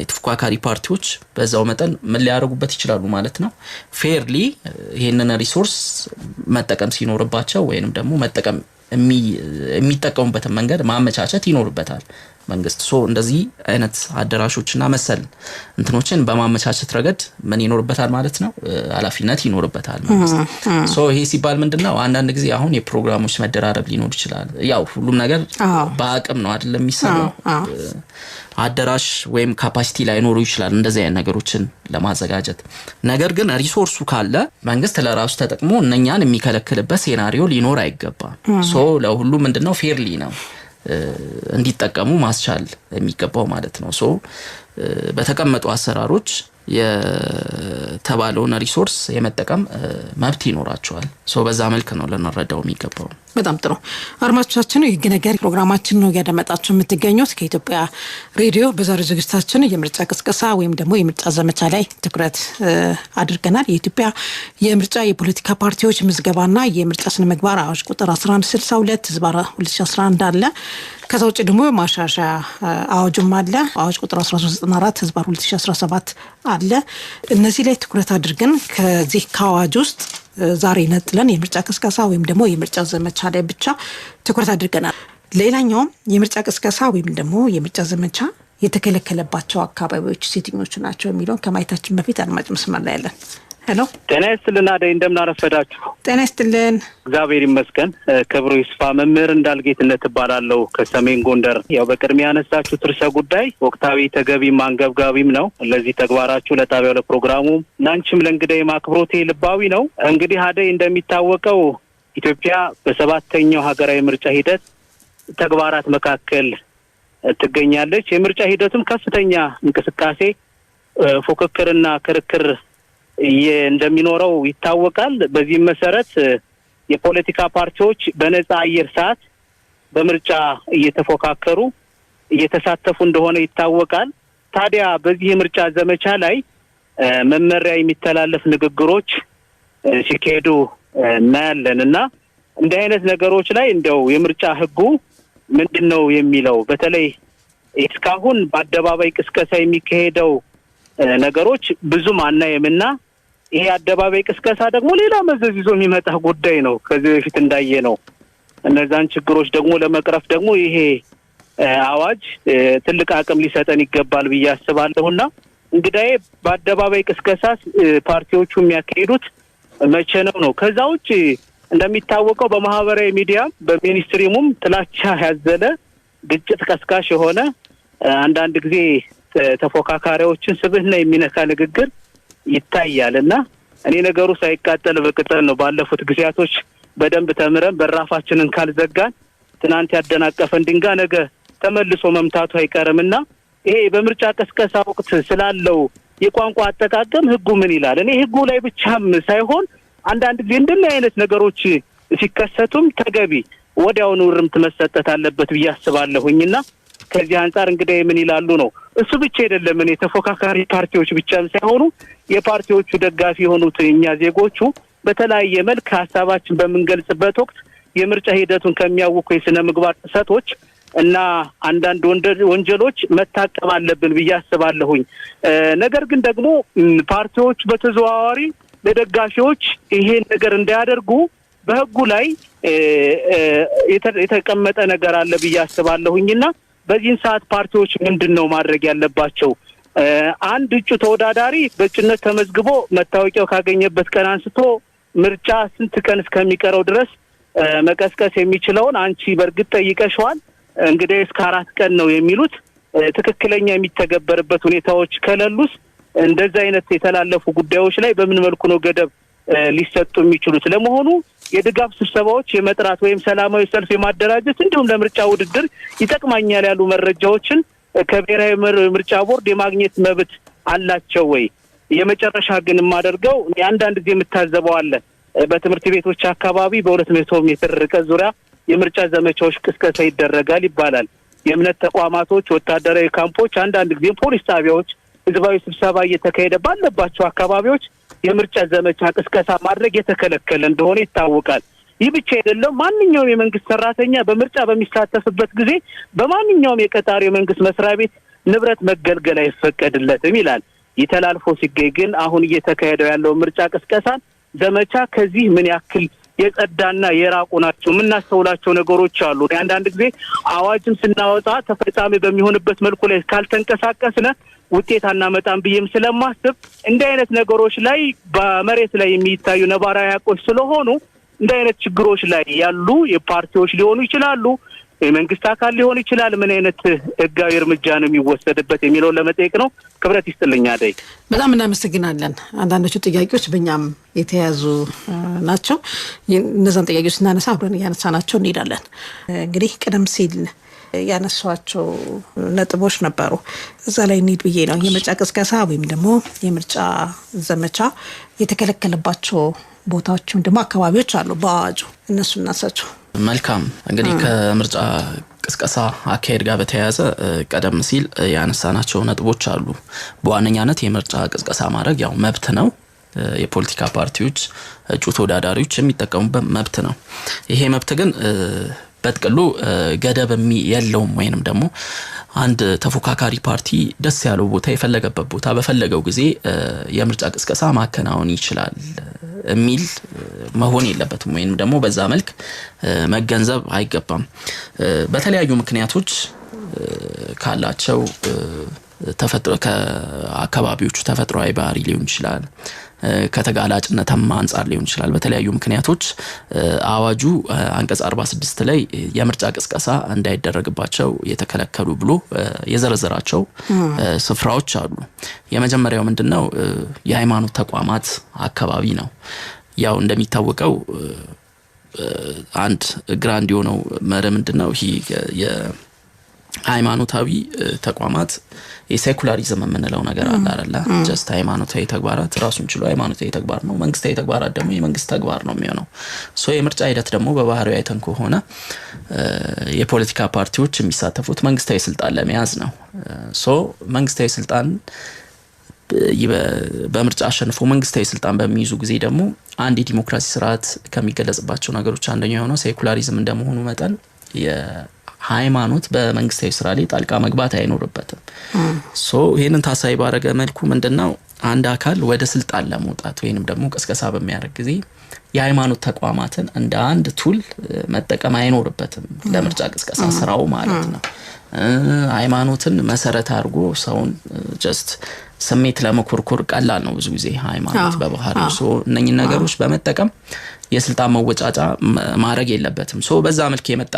የተፎካካሪ ፓርቲዎች በዛው መጠን ምን ሊያደርጉበት ይችላሉ ማለት ነው፣ fairly ይህንን resource መጠቀም ሲኖርባቸው ወይንም ደግሞ መጠቀም የሚጠቀሙበትን መንገድ ማመቻቸት ይኖርበታል። መንግስት። So እንደዚህ አይነት አዳራሾችና መሰል እንትኖችን በማመቻቸት ረገድ ምን ይኖርበታል ማለት ነው? ኃላፊነት ይኖርበታል መንግስት። So ይሄ ሲባል ምንድነው፣ አንዳንድ ጊዜ አሁን የፕሮግራሞች መደራረብ ሊኖር ይችላል። ያው ሁሉም ነገር በአቅም ነው አይደለም የሚሰራው። አዳራሽ ወይም capacity ላይኖሩ ይችላል እንደዚህ አይነት ነገሮችን ለማዘጋጀት። ነገር ግን resource ኡ ካለ መንግስት ለራሱ ተጠቅሞ እነኛን የሚከለክልበት scenario ሊኖር አይገባም። So ለሁሉም ምንድነው fairly ነው እንዲጠቀሙ ማስቻል የሚገባው ማለት ነው። So በተቀመጡ አሰራሮች የተባለውን resource የመጠቀም መብት ይኖራቸዋል። So በዛ መልክ ነው ልንረዳው የሚገባው። በጣም ጥሩ አድማጮቻችን፣ የህግ ነገር ፕሮግራማችን ነው እያደመጣችሁ የምትገኙት ከኢትዮጵያ ሬዲዮ። በዛሬው ዝግጅታችን የምርጫ ቅስቀሳ ወይም ደግሞ የምርጫ ዘመቻ ላይ ትኩረት አድርገናል። የኢትዮጵያ የምርጫ የፖለቲካ ፓርቲዎች ምዝገባና የምርጫ ስነ ምግባር አዋጅ ቁጥር 1162/2011 አለ። ከዛ ውጭ ደግሞ ማሻሻያ አዋጁም አለ። አዋጅ ቁጥር 1394/2017 አለ። እነዚህ ላይ ትኩረት አድርገን ከዚህ ከአዋጅ ውስጥ ዛሬ ነጥለን የምርጫ ቅስቀሳ ወይም ደግሞ የምርጫ ዘመቻ ላይ ብቻ ትኩረት አድርገናል። ሌላኛውም የምርጫ ቅስቀሳ ወይም ደግሞ የምርጫ ዘመቻ የተከለከለባቸው አካባቢዎች የትኞቹ ናቸው የሚለውን ከማየታችን በፊት አድማጭ መስመር ላይ ያለን። Hello። ጤና ይስጥልን አደይ፣ እንደምን አረፈዳችሁ? ጤና ይስጥልን። እግዚአብሔር ይመስገን፣ ክብሩ ይስፋ። መምህር እንዳልጌትነት እባላለሁ ከሰሜን ጎንደር። ያው በቅድሚያ ያነሳችሁት ርዕሰ ጉዳይ ወቅታዊ ተገቢም አንገብጋቢም ነው። ለዚህ ተግባራችሁ፣ ለጣቢያው፣ ለፕሮግራሙ እናንቺም ለእንግዳዬ አክብሮቴ ልባዊ ነው። እንግዲህ አደይ፣ እንደሚታወቀው ኢትዮጵያ በሰባተኛው ሀገራዊ ምርጫ ሂደት ተግባራት መካከል ትገኛለች። የምርጫ ሂደቱም ከፍተኛ እንቅስቃሴ፣ ፉክክርና ክርክር እንደሚኖረው ይታወቃል። በዚህም መሰረት የፖለቲካ ፓርቲዎች በነጻ አየር ሰዓት በምርጫ እየተፎካከሩ እየተሳተፉ እንደሆነ ይታወቃል። ታዲያ በዚህ የምርጫ ዘመቻ ላይ መመሪያ የሚተላለፍ ንግግሮች ሲካሄዱ እናያለን እና እንዲህ አይነት ነገሮች ላይ እንደው የምርጫ ህጉ ምንድን ነው የሚለው፣ በተለይ እስካሁን በአደባባይ ቅስቀሳ የሚካሄደው ነገሮች ብዙም አናይምና ይሄ አደባባይ ቅስቀሳ ደግሞ ሌላ መዘዝ ይዞ የሚመጣ ጉዳይ ነው። ከዚህ በፊት እንዳየ ነው። እነዛን ችግሮች ደግሞ ለመቅረፍ ደግሞ ይሄ አዋጅ ትልቅ አቅም ሊሰጠን ይገባል ብዬ አስባለሁና እንግዳዬ በአደባባይ ቅስቀሳ ፓርቲዎቹ የሚያካሂዱት መቼ ነው ነው? ከዛ ውጭ እንደሚታወቀው በማህበራዊ ሚዲያ በ mainstream ኡም ጥላቻ ያዘለ፣ ግጭት ቀስቃሽ የሆነ፣ አንዳንድ ጊዜ ተፎካካሪዎችን ስብዕና የሚነካ ንግግር ይታያል እና እኔ ነገሩ ሳይቃጠል በቅጠል ነው። ባለፉት ጊዜያቶች በደንብ ተምረን በራፋችንን ካልዘጋን ትናንት ያደናቀፈን ድንጋይ ነገ ተመልሶ መምታቱ አይቀርምና ይሄ በምርጫ ቅስቀሳ ወቅት ስላለው የቋንቋ አጠቃቀም ህጉ ምን ይላል? እኔ ህጉ ላይ ብቻም ሳይሆን አንዳንድ ጊዜ እንደዚህ አይነት ነገሮች ሲከሰቱም ተገቢ ወዲያውኑ እርምት መሰጠት አለበት ብዬ አስባለሁኝና ከዚህ አንጻር እንግዲህ ምን ይላሉ ነው። እሱ ብቻ አይደለም፣ እኔ ተፎካካሪ ፓርቲዎች ብቻም ሳይሆኑ የፓርቲዎቹ ደጋፊ የሆኑት እኛ ዜጎቹ በተለያየ መልክ ሀሳባችን በምንገልጽበት ወቅት የምርጫ ሂደቱን ከሚያውኩ የስነ ምግባር ጥሰቶች እና አንዳንድ ወንጀሎች መታቀብ አለብን ብዬ አስባለሁኝ። ነገር ግን ደግሞ ፓርቲዎቹ በተዘዋዋሪ ለደጋፊዎች ይሄን ነገር እንዳያደርጉ በህጉ ላይ የተቀመጠ ነገር አለ ብዬ አስባለሁኝና በዚህን ሰዓት ፓርቲዎች ምንድን ነው ማድረግ ያለባቸው? አንድ እጩ ተወዳዳሪ በእጩነት ተመዝግቦ መታወቂያው ካገኘበት ቀን አንስቶ ምርጫ ስንት ቀን እስከሚቀረው ድረስ መቀስቀስ የሚችለውን አንቺ በእርግጥ ጠይቀሽዋል። እንግዲህ እስከ 4 ቀን ነው የሚሉት። ትክክለኛ የሚተገበርበት ሁኔታዎች ከሌሉስ እንደዚህ አይነት የተላለፉ ጉዳዮች ላይ በምን መልኩ ነው ገደብ ሊሰጡ የሚችሉት? ለመሆኑ የድጋፍ ስብሰባዎች የመጥራት ወይም ሰላማዊ ሰልፍ የማደራጀት እንዲሁም ለምርጫ ውድድር ይጠቅማኛል ያሉ መረጃዎችን ከብሔራዊ ምርጫ ቦርድ የማግኘት መብት አላቸው ወይ? የመጨረሻ ግን የማደርገው አንዳንድ ጊዜ የምታዘበው አለ። በትምህርት ቤቶች አካባቢ በ200 ሜትር ርቀት ዙሪያ የምርጫ ዘመቻዎች ቅስቀሳ ይደረጋል ይባላል። የእምነት ተቋማቶች፣ ወታደራዊ ካምፖች፣ አንዳንድ ጊዜ ፖሊስ ጣቢያዎች ህዝባዊ ስብሰባ እየተካሄደ ባለባቸው አካባቢዎች የምርጫ ዘመቻ ቅስቀሳ ማድረግ የተከለከለ እንደሆነ ይታወቃል። ይህ ብቻ አይደለም። ማንኛውም የመንግስት ሰራተኛ በምርጫ በሚሳተፍበት ጊዜ በማንኛውም የቀጣሪ የመንግስት መስሪያ ቤት ንብረት መገልገል አይፈቀድለትም ይላል። ይተላልፎ ሲገኝ ግን አሁን እየተካሄደው ያለው ምርጫ ቅስቀሳ ዘመቻ ከዚህ ምን ያክል የጸዳና የራቁ ናቸው። የምናስተውላቸው ነገሮች አሉ። አንዳንድ ጊዜ አዋጅም ስናወጣ ተፈጻሚ በሚሆንበት መልኩ ላይ ካልተንቀሳቀስነ ውጤት አናመጣም ብዬም ስለማስብ እንዲህ አይነት ነገሮች ላይ በመሬት ላይ የሚታዩ ነባራዊ ሀቆች ስለሆኑ እንዲህ አይነት ችግሮች ላይ ያሉ የፓርቲዎች ሊሆኑ ይችላሉ፣ የመንግስት አካል ሊሆን ይችላል። ምን አይነት ህጋዊ እርምጃ ነው የሚወሰድበት የሚለውን ለመጠየቅ ነው። ክብረት ይስጥልኝ አደይ። በጣም እናመሰግናለን። አንዳንዶቹ ጥያቄዎች በእኛም የተያዙ ናቸው። እነዛን ጥያቄዎች ስናነሳ አብረን እያነሳናቸው እንሄዳለን። እንግዲህ ቀደም ሲል ያነሷቸው ነጥቦች ነበሩ። እዛ ላይ እንሂድ ብዬ ነው። የምርጫ ቅስቀሳ ወይም ደግሞ የምርጫ ዘመቻ የተከለከለባቸው ቦታዎችም ደግሞ አካባቢዎች አሉ በአዋጁ፣ እነሱ እናንሳቸው። መልካም። እንግዲህ ከምርጫ ቅስቀሳ አካሄድ ጋር በተያያዘ ቀደም ሲል ያነሳናቸው ነጥቦች አሉ። በዋነኛነት የምርጫ ቅስቀሳ ማድረግ ያው መብት ነው። የፖለቲካ ፓርቲዎች እጩ ተወዳዳሪዎች የሚጠቀሙበት መብት ነው። ይሄ መብት ግን በጥቅሉ ገደብ የለውም። ወይንም ደግሞ አንድ ተፎካካሪ ፓርቲ ደስ ያለው ቦታ፣ የፈለገበት ቦታ፣ በፈለገው ጊዜ የምርጫ ቅስቀሳ ማከናወን ይችላል የሚል መሆን የለበትም። ወይንም ደግሞ በዛ መልክ መገንዘብ አይገባም። በተለያዩ ምክንያቶች ካላቸው ተፈጥሮ፣ ከአካባቢዎቹ ተፈጥሯዊ ባህሪ ሊሆን ይችላል፣ ከተጋላጭነትም አንጻር ሊሆን ይችላል። በተለያዩ ምክንያቶች አዋጁ አንቀጽ 46 ላይ የምርጫ ቅስቀሳ እንዳይደረግባቸው የተከለከሉ ብሎ የዘረዘራቸው ስፍራዎች አሉ። የመጀመሪያው ምንድነው? የሃይማኖት ተቋማት አካባቢ ነው። ያው እንደሚታወቀው አንድ grand የሆነው መርህ ምንድነው? ይሄ የሃይማኖታዊ ተቋማት የ secularism የምንለው ነገር አለ አይደለ? Just ሃይማኖታዊ ተግባራት ራሱን ችሎ ሃይማኖታዊ ተግባር ነው። መንግስታዊ ተግባራት ደግሞ የመንግስት ተግባር ነው የሚሆነው። So የምርጫ ሂደት ደግሞ በባህሪው አይተን ከሆነ የፖለቲካ ፓርቲዎች የሚሳተፉት መንግስታዊ ስልጣን ለመያዝ ነው። So መንግስታዊ ስልጣን በምርጫ አሸንፎ መንግስታዊ ስልጣን በሚይዙ ጊዜ ደግሞ አንድ የዲሞክራሲ ስርዓት ከሚገለጽባቸው ነገሮች አንደኛው የሆነው secularism እንደመሆኑ መጠን የሃይማኖት በመንግስታዊ ስራ ላይ ጣልቃ መግባት አይኖርበትም። So ይህንን ታሳቢ ባረገ መልኩ ምንድነው፣ አንድ አካል ወደ ስልጣን ለመውጣት ወይንም ደግሞ ቅስቀሳ በሚያደርግ ጊዜ የሃይማኖት ተቋማትን እንደ አንድ tool መጠቀም አይኖርበትም ለምርጫ ቅስቀሳ ስራው ማለት ነው። ሃይማኖትን መሰረት አድርጎ ሰውን just ስሜት ለመኮርኮር ቀላል ነው ብዙ ጊዜ ሃይማኖት በባህሪው። So እነኝን ነገሮች በመጠቀም የስልጣን መወጫጫ ማድረግ የለበትም። So በዛ መልክ የመጣ፣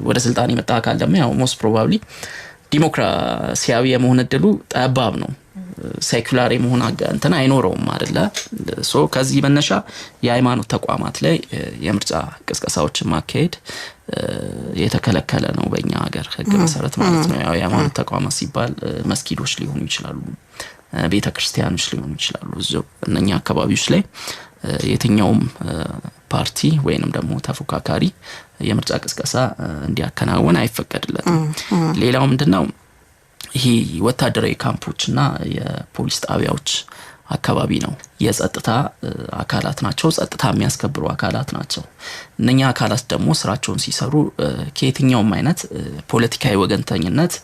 ወደ ስልጣን የመጣ አካል ደግሞ ያው most probably ዲሞክራሲያዊ የመሆን እድሉ ጠባብ ነው። Secular የመሆን እንትን አይኖረውም አይደለ? So ከዚህ መነሻ የሃይማኖት ተቋማት ላይ የምርጫ ቅስቀሳዎችን ማካሄድ የተከለከለ ነው በእኛ ሀገር ሕግ መሰረት ማለት ነው። ያው የሃይማኖት ተቋማት ሲባል መስጊዶች ሊሆኑ ይችላሉ፣ ቤተ ክርስቲያኖች ሊሆኑ ይችላሉ። እዚያው እነኛ አካባቢዎች ላይ የትኛውም ፓርቲ ወይንም ደግሞ ተፎካካሪ የምርጫ ቅስቀሳ እንዲያከናውን አይፈቀድለትም። ሌላው ምንድነው? ይሄ ወታደራዊ ካምፖችና የፖሊስ ጣቢያዎች አካባቢ ነው። የጸጥታ አካላት ናቸው፣ ጸጥታ የሚያስከብሩ አካላት ናቸው። እነኛ አካላት ደግሞ ስራቸውን ሲሰሩ ከየትኛውም አይነት ፖለቲካዊ ወገንተኝነት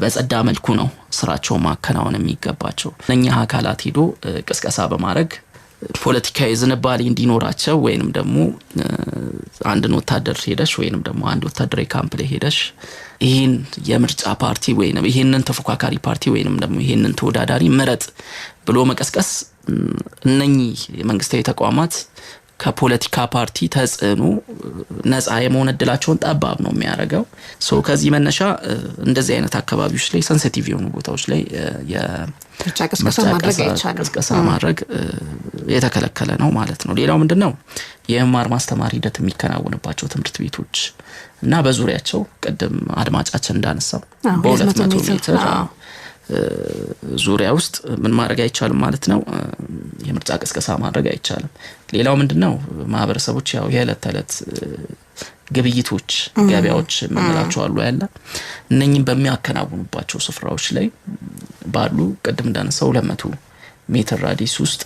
በጸዳ መልኩ ነው ስራቸውን ማከናወን የሚገባቸው። እነኛ አካላት ሄዶ ቅስቀሳ በማድረግ ፖለቲካዊ ዝንባሌ እንዲኖራቸው ወይንም ደግሞ አንድን ወታደር ሄደሽ ወይንም ደግሞ አንድ ወታደራዊ ካምፕ ላይ ሄደሽ ይህን የምርጫ ፓርቲ ወይንም ይህንን ተፎካካሪ ፓርቲ ወይንም ደግሞ ይህንን ተወዳዳሪ ምረጥ ብሎ መቀስቀስ እነኚህ የመንግስታዊ ተቋማት ከፖለቲካ ፓርቲ ተጽዕኖ ነፃ የመሆን እድላቸውን ጠባብ ነው የሚያደርገው። So ከዚህ መነሻ እንደዚህ አይነት አካባቢዎች ላይ፣ sensitive የሆኑ ቦታዎች ላይ ምርጫ ቅስቀሳ ማድረግ አይቻልም። ቅስቀሳ ማድረግ የተከለከለ ነው ማለት ነው። ሌላው ምንድን ነው? የመማር ማስተማር ሂደት የሚከናወንባቸው ትምህርት ቤቶች እና በዙሪያቸው፣ ቅድም አድማጫችን እንዳነሳው በ200 ሜትር ዙሪያ ውስጥ ምን ማድረግ አይቻልም ማለት ነው። የምርጫ ቅስቀሳ ማድረግ አይቻልም። ሌላው ምንድን ነው? ማህበረሰቦች ያው የዕለት ተዕለት ግብይቶች፣ ገበያዎች የምንላቸው አሉ ያለ፣ እነኝም በሚያከናውኑባቸው ስፍራዎች ላይ ባሉ ቅድም እንዳነሳው 200 ሜትር radius ውስጥ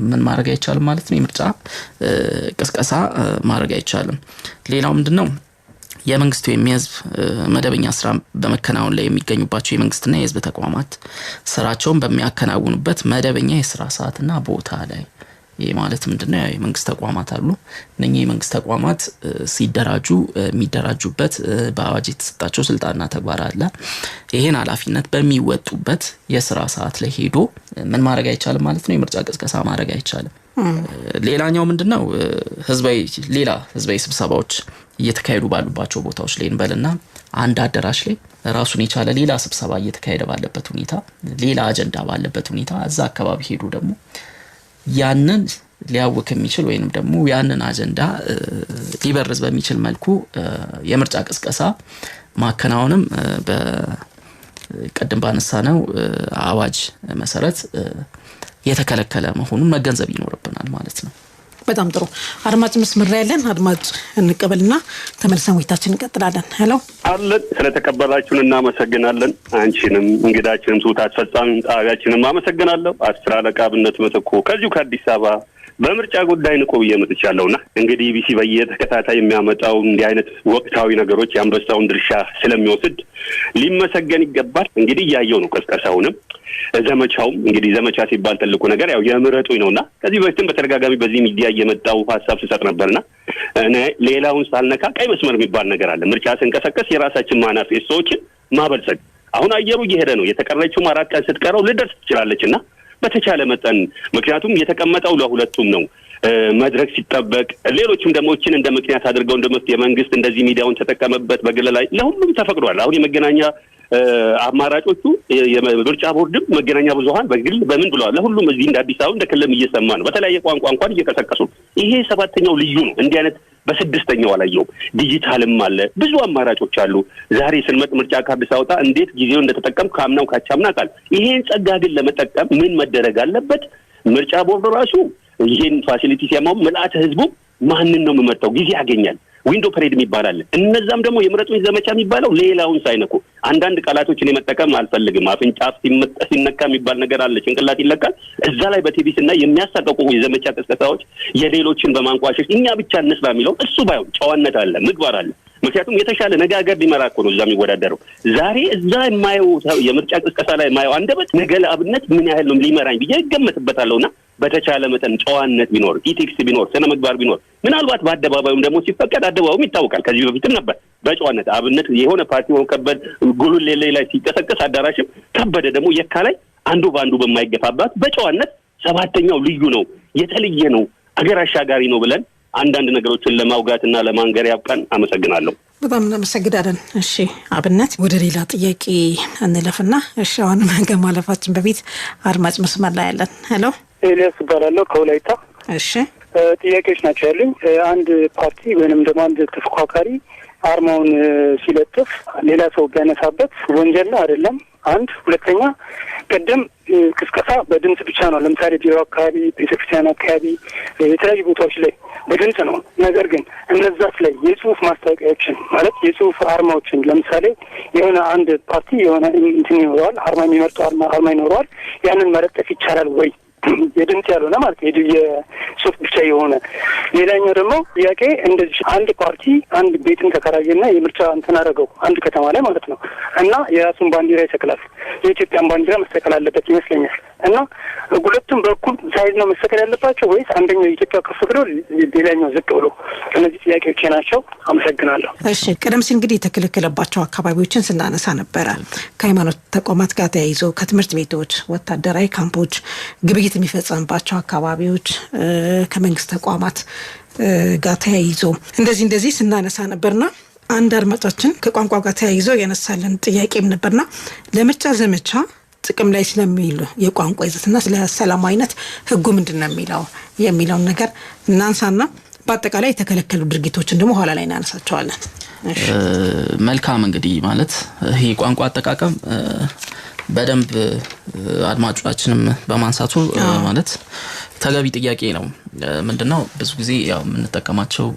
ምን ማድረግ አይቻልም ማለት ነው። የምርጫ ቅስቀሳ ማድረግ አይቻልም። ሌላው ምንድን ነው? የመንግስት ወይም የህዝብ መደበኛ ስራ በመከናወን ላይ የሚገኙባቸው የመንግስትና የህዝብ ተቋማት ስራቸውን በሚያከናውኑበት መደበኛ የስራ ሰዓትና ቦታ ላይ ይህ ማለት ምንድነው? የመንግስት ተቋማት አሉ። እነኚህ የመንግስት ተቋማት ሲደራጁ የሚደራጁበት በአዋጅ የተሰጣቸው ስልጣንና ተግባር አለ። ይሄን ኃላፊነት በሚወጡበት የስራ ሰዓት ላይ ሄዶ ምን ማድረግ አይቻልም ማለት ነው፣ የምርጫ ቅስቀሳ ማድረግ አይቻልም። ሌላኛው ምንድነው? ህዝባዊ ሌላ ህዝባዊ ስብሰባዎች እየተካሄዱ ባሉባቸው ቦታዎች ላይ እንበልና አንድ አዳራሽ ላይ ራሱን የቻለ ሌላ ስብሰባ እየተካሄደ ባለበት ሁኔታ፣ ሌላ አጀንዳ ባለበት ሁኔታ እዛ አካባቢ ሄዶ ደግሞ ያንን ሊያውክ የሚችል ወይንም ደግሞ ያንን አጀንዳ ሊበርዝ በሚችል መልኩ የምርጫ ቅስቀሳ ማከናወንም በቀደም ባነሳነው አዋጅ መሰረት የተከለከለ መሆኑን መገንዘብ ይኖርብናል ማለት ነው። በጣም ጥሩ። አድማጭ መስመር ላይ ያለን አድማጭ እንቀበልና ተመልሰን ውይይታችንን እንቀጥላለን። Hello። አለን። ስለተቀበላችሁን እናመሰግናለን። አንቺንም እንግዳችንም ትሁት አስፈጻሚም ጣቢያችንም አመሰግናለሁ። 10 አለቃ አብነት መተኮ ከዚሁ ከአዲስ አበባ በምርጫ ጉዳይ ንቆ ብዬ መጥቻለሁና እንግዲህ ኢቢሲ በየተከታታይ የሚያመጣው እንዲህ አይነት ወቅታዊ ነገሮች የአንበሳውን ድርሻ ስለሚወስድ ሊመሰገን ይገባል። እንግዲህ እያየው ነው ቅስቀሳውንም ዘመቻውም። እንግዲህ ዘመቻ ሲባል ትልቁ ነገር ያው የምረጡኝ ነውና ከዚህ በፊትም በተደጋጋሚ በዚህ ሚዲያ እየመጣው ሀሳብ ስሰጥ ነበርና እኔ ሌላውን ሳልነካ ቀይ መስመር የሚባል ነገር አለ። ምርጫ ስንቀሰቀስ የራሳችን ማናፌስቶዎችን ማበልጸግ። አሁን አየሩ እየሄደ ነው። የተቀረችው 4 ቀን ስትቀረው ልደርስ ትችላለችና በተቻለ መጠን ምክንያቱም የተቀመጠው ለሁለቱም ነው። መድረክ ሲጠበቅ ሌሎችም ደግሞ እችን እንደ ምክንያት አድርገው እንደ መፍትሄ መንግስት እንደዚህ ሚዲያውን ተጠቀመበት በግል ላይ ለሁሉም ተፈቅዷል። አሁን የመገናኛ አማራጮቹ የምርጫ ቦርድም መገናኛ ብዙሃን በግል በምን ብለዋል። ለሁሉም እዚህ እንደ አዲስ አበባ እንደ ክልልም እየሰማ ነው። በተለያየ ቋንቋ እንኳን እየቀሰቀሱ ይሄ 7ኛው ልዩ ነው። እንዲህ አይነት በ6ኛው አላየውም። ዲጂታልም አለ፣ ብዙ አማራጮች አሉ። ዛሬ ስንመጥ ምርጫ ካርድ ሳወጣ እንዴት ጊዜውን እንደተጠቀም ካምናው ካቻምና ቃል ይሄን ጸጋ ግን ለመጠቀም ምን መደረግ አለበት? ምርጫ ቦርድ ራሱ ይሄን facility ሲያማው ምልአተ ህዝቡ ማንን ነው የምመርጠው ጊዜ ያገኛል። Window period የሚባል አለ። እነዛም ደግሞ የምረጡኝ ዘመቻ የሚባለው ሌላውን ሳይነኩ አንዳንድ ቃላቶችን የመጠቀም አልፈልግም። አፍንጫ ሲነካ የሚባል ነገር አለ፣ ጭንቅላት ይለካል። እዛ ላይ በቲቪ ስናይ የሚያሳቀቁ የዘመቻ ቅስቀሳዎች የሌሎችን በማንቋሸሽ እኛ ብቻ እንስራ የሚለው እሱ ባይሆን ጨዋነት አለ፣ ምግባር አለ። ምክንያቱም የተሻለ ነገ ሀገር ሊመራ እኮ ነው እዛ የሚወዳደረው። ዛሬ እዛ የማየው የምርጫ ቅስቀሳ ላይ የማየው አንደበት ነገ ለአብነት ምን ያህል ነው ሊመራኝ ብዬ እገምትበታለሁና በተቻለ መጠን ጨዋነት ቢኖር፣ ethics ቢኖር፣ ስነ ምግባር ቢኖር ምናልባት በአደባባዩም ደግሞ ሲፈቀድ አደባባዩም ይታወቃል። ከዚህ በፊትም ነበር በጨዋነት አብነት የሆነ ፓርቲ ሆኖ ከበደ ጉሉሌ ላይ ሲቀሰቀስ አዳራሽም ከበደ ደግሞ የካ ላይ አንዱ በአንዱ በማይገፋባት በጨዋነት 7ኛው ልዩ ነው፣ የተለየ ነው፣ አገር አሻጋሪ ነው ብለን አንዳንድ ነገሮችን ለማውጋትና ለማንገር ያብቃን። አመሰግናለሁ። በጣም እናመሰግናለን። እሺ አብነት፣ ወደ ሌላ ጥያቄ እንለፍና እሺ አሁን ከማለፋችን በፊት አድማጭ መስመር ላይ ያለን። Hello። ኤልያስ እባላለሁ ከወላይታ። እሺ ጥያቄዎች ናቸው ያሉኝ። አንድ ፓርቲ ወይንም ደግሞ አንድ ተፎካካሪ አርማውን ሲለጥፍ ሌላ ሰው ቢያነሳበት ወንጀል ነው አይደለም? አንድ ሁለተኛ፣ ቅድም ቅስቀሳ በድምጽ ብቻ ነው። ለምሳሌ ቢሮ አካባቢ፣ ቤተክርስቲያን አካባቢ፣ የተለያዩ ቦታዎች ላይ በድምጽ ነው። ነገር ግን እነዛስ ላይ የጽሁፍ ማስታወቂያዎችን ማለት የጽሁፍ አርማዎችን ለምሳሌ የሆነ አንድ ፓርቲ የሆነ እንትን ይኖረዋል፣ አርማ የሚመርጠው አርማ ይኖረዋል። ያንን መለጠፍ ይቻላል ወይ? የድምጽ ያልሆነ ማለት የጽሁፍ ብቻ የሆነ። ሌላኛው ደግሞ ጥያቄ እንደዚህ አንድ ፓርቲ አንድ ቤትን ተከራየና የምርጫ እንትን አደረገው አንድ ከተማ ላይ ማለት ነው እና የራሱን ባንዲራ ይሰቅላል። የኢትዮጵያን ባንዲራ መሰቀል አለበት ይመስለኛል። እና ሁለቱም በእኩል size ነው መሰቀል ያለባቸው ወይስ አንደኛው የኢትዮጵያ ከፍ ብሎ ሌላኛው ዝቅ ብሎ? እነዚህ ጥያቄዎች ናቸው። አመሰግናለሁ። እሺ ቀደም ሲል እንግዲህ የተከለከለባቸው አካባቢዎችን ስናነሳ ነበረ። ከሃይማኖት ተቋማት ጋር ተያይዞ፣ ከትምህርት ቤቶች፣ ወታደራዊ ካምፖች፣ ግብይት የሚፈጸምባቸው አካባቢዎች፣ ከመንግስት ተቋማት ጋር ተያይዞ እንደዚህ ስናነሳ ነበርና አንድ አድማጫችን ከቋንቋ ጋር ተያይዞ ያነሳልን ጥያቄም ነበርና ለምርጫ ዘመቻ ጥቅም ላይ ስለሚውል የቋንቋ ይዘትና ስለ ሰላማዊነት ህጉ ምንድነው የሚለውን ነገር እናንሳና በአጠቃላይ የተከለከሉ ድርጊቶችን ደግሞ ኋላ ላይ እናነሳቸዋለን። መልካም። እንግዲህ ማለት ይሄ ቋንቋ አጠቃቀም በደንብ አድማጮቻችንም በማንሳቱ ማለት ተገቢ ጥያቄ ነው። ምንድነው ብዙ ጊዜ ያው የምንጠቀማቸው